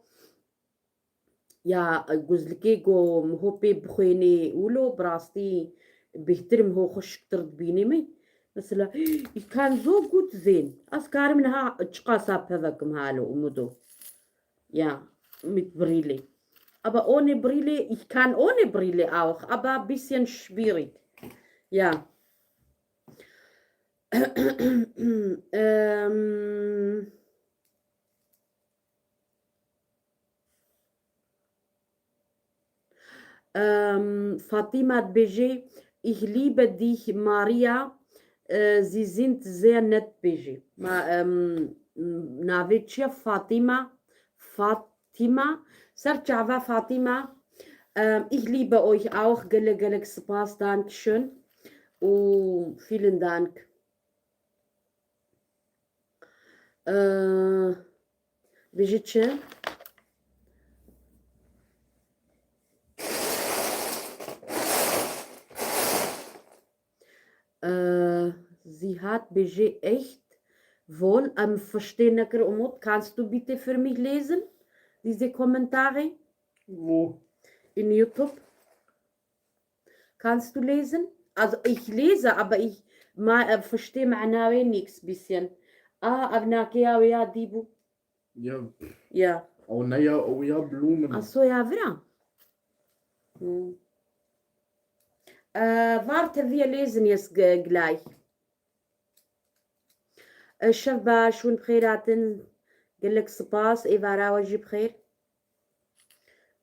Ya, guzlikê ku miho pê bixwênê wilo, bi rastî bêhtir miho xweşiktir dibînê me. Mesela, ich kann so gut sehen. Ez karim niha çiqasa pevekim halo, Umudo. Ja, mit Brille. Aber ohne Brille, ich kann ohne Brille auch, aber bisschen schwierig. Ja. Ähm, ähm, Fatima dibêje, ich liebe dich, Maria, äh, Sie sind sehr nett, dibêje. Ma, ähm, navê çi ye? Fatima. Fatima. Ser çava Fatima. Ähm, ich liebe euch auch. Gelek, gelek spas. Dankeschön. Und vielen Dank. Ee, Bêjî çi? Ee, Zihat bêjê echt wohl, em verstehen nekir Umut. Kannst du bitte für mich lesen? Diese Kommentare? Wo? In YouTube. Kannst du lesen? Also ich lese, aber ich ma, äh, verstehe manawê nix bisschen. Ah, ev nakeya wê ya dî bû. Ja. Ja. Oh, naja, oh ja, Blumen. Ach so, ja, wieder. Hm. Äh, warte, wir lesen jetzt ge- gleich. Ee, şev baş, hûn bi xêr hatin. Gelek spas, êvara we jî bi xêr.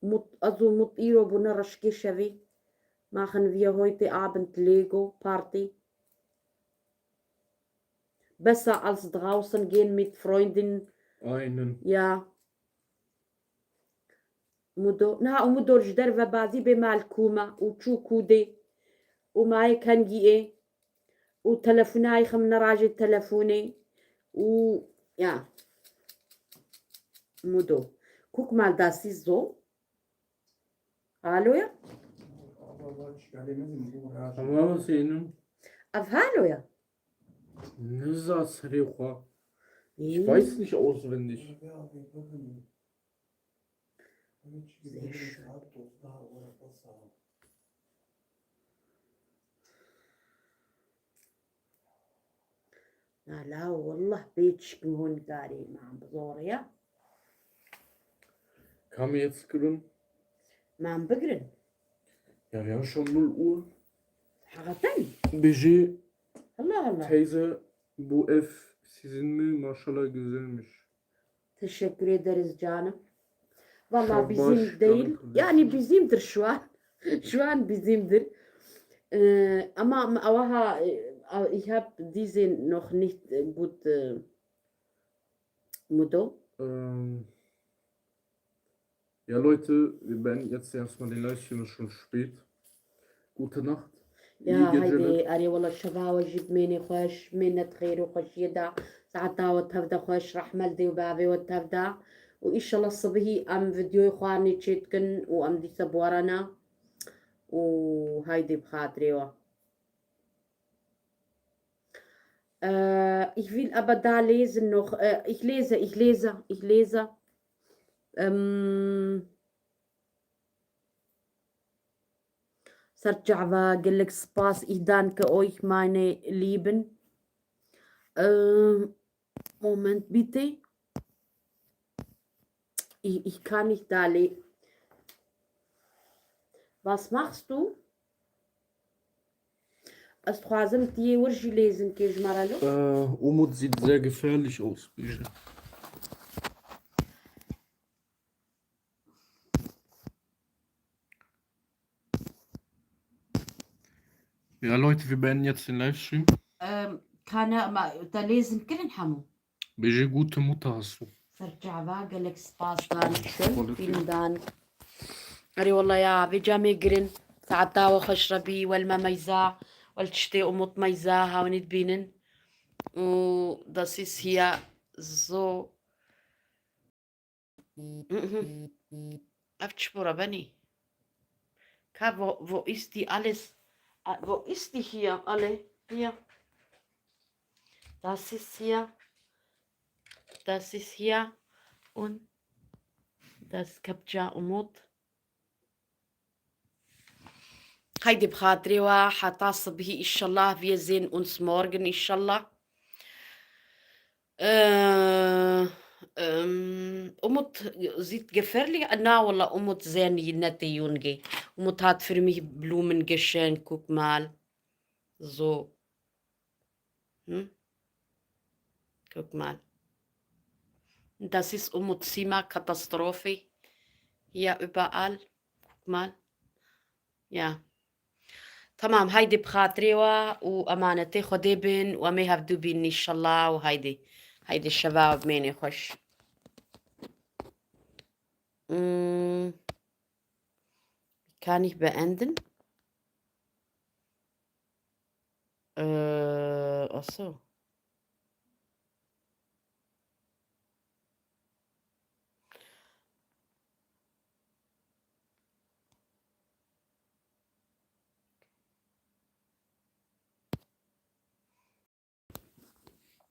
Mut, ez û Mut îro bûne reşkê şevî. Machen wir heute Abend Lego Party. Besser als draußen gehen mit Freunden. Aynen. Ja. Mudo, niha Umudo ji derve bazî bê mal kûma û çû kûdê û mayê kengî ê û telefonayê xim nerajê telefonê û ya. Mudo. Kuk mal dasî zo. Alo ya? Ama senin. Ev halo ya? Niza serê xwe. Ich weiß nicht auswendig. Sehr schön. Na la, wallah bê çikim hûn karê man bi zor ya. Kam jetzt kirin? Man bigirin. Ya, ya, schon null Uhr. Hakikaten? Bêjê Allah Allah. Teyze, bu ev sizin mi? Maşallah güzelmiş. Teşekkür ederiz canım. Valla bizim değil. Yani bizimdir şu an. Şu an bizimdir. Ee, ama, ama ewa ha, e, ich hab diese noch nicht, e, gut, e, Mudo. Ähm, ja, Leute, wir beenden jetzt erstmal den Livestream, es ist schon spät. Gute Nacht. Ya, haydi, erê wala şeva we jî bimêne xweş, bimêne di xêr û xweşiyê de, saeta we tev de xweş, rehme li dê û bavê we tev de. Û înşallah sibihî em vîdyoyê xwe anê çêdikin û em dîsa bi we re ne. Û haydi bi xatirê we. Äh, ich will aber da lesen noch. Äh, ich lese, ich lese, ich lese. Ähm, Serçava, gelek spas, ich danke euch, meine Lieben. Äh, Moment bitte. Ich, ich kann nicht da le-, Was machst du? Ez dixwazim tu yê wir jî lêzin kê ji me re lo. Äh, Umut sieht sehr gefährlich aus, bêje. Ja, Leute, wir beenden jetzt den Livestream. Ähm, kana ma, te lêzin kirin hemû. Bêje gute Mutter hast du. Serçava, gelek spas, dankeschön. Vielen Dank. Erê wala ya, vê camê girin. Saeta we xweş rebî, wel me meyza, wel tiştê Umut meyza, hawnî dibînin. Û das ist hier so. Ev çi bora benî? Ka wo, wo ist die alles? A, wo ist die hier alle? Hier. Das ist hier. Das ist hier. Und das Captcha Umut. Haydi bi xatirê we heta sibhî, inşallah, wir sehen uns morgen, inşallah. Ee, em, Umut sieht gefährlich? Na wala, Umut sehen nette Junge. Umut hat für mich Blumen geschenkt, guck mal. So. Hm? Guck mal. Das ist Umut Sima Katastrophe. Hier überall. Guck mal. Ya. Tamam, haydi bi xatirê we û emanetê Xwedê bin û em ê hevdû bînin înşallah û haydi. Haydi şeva we bimêne xweş. Hmm. Kann ich beenden? Äh, ach so.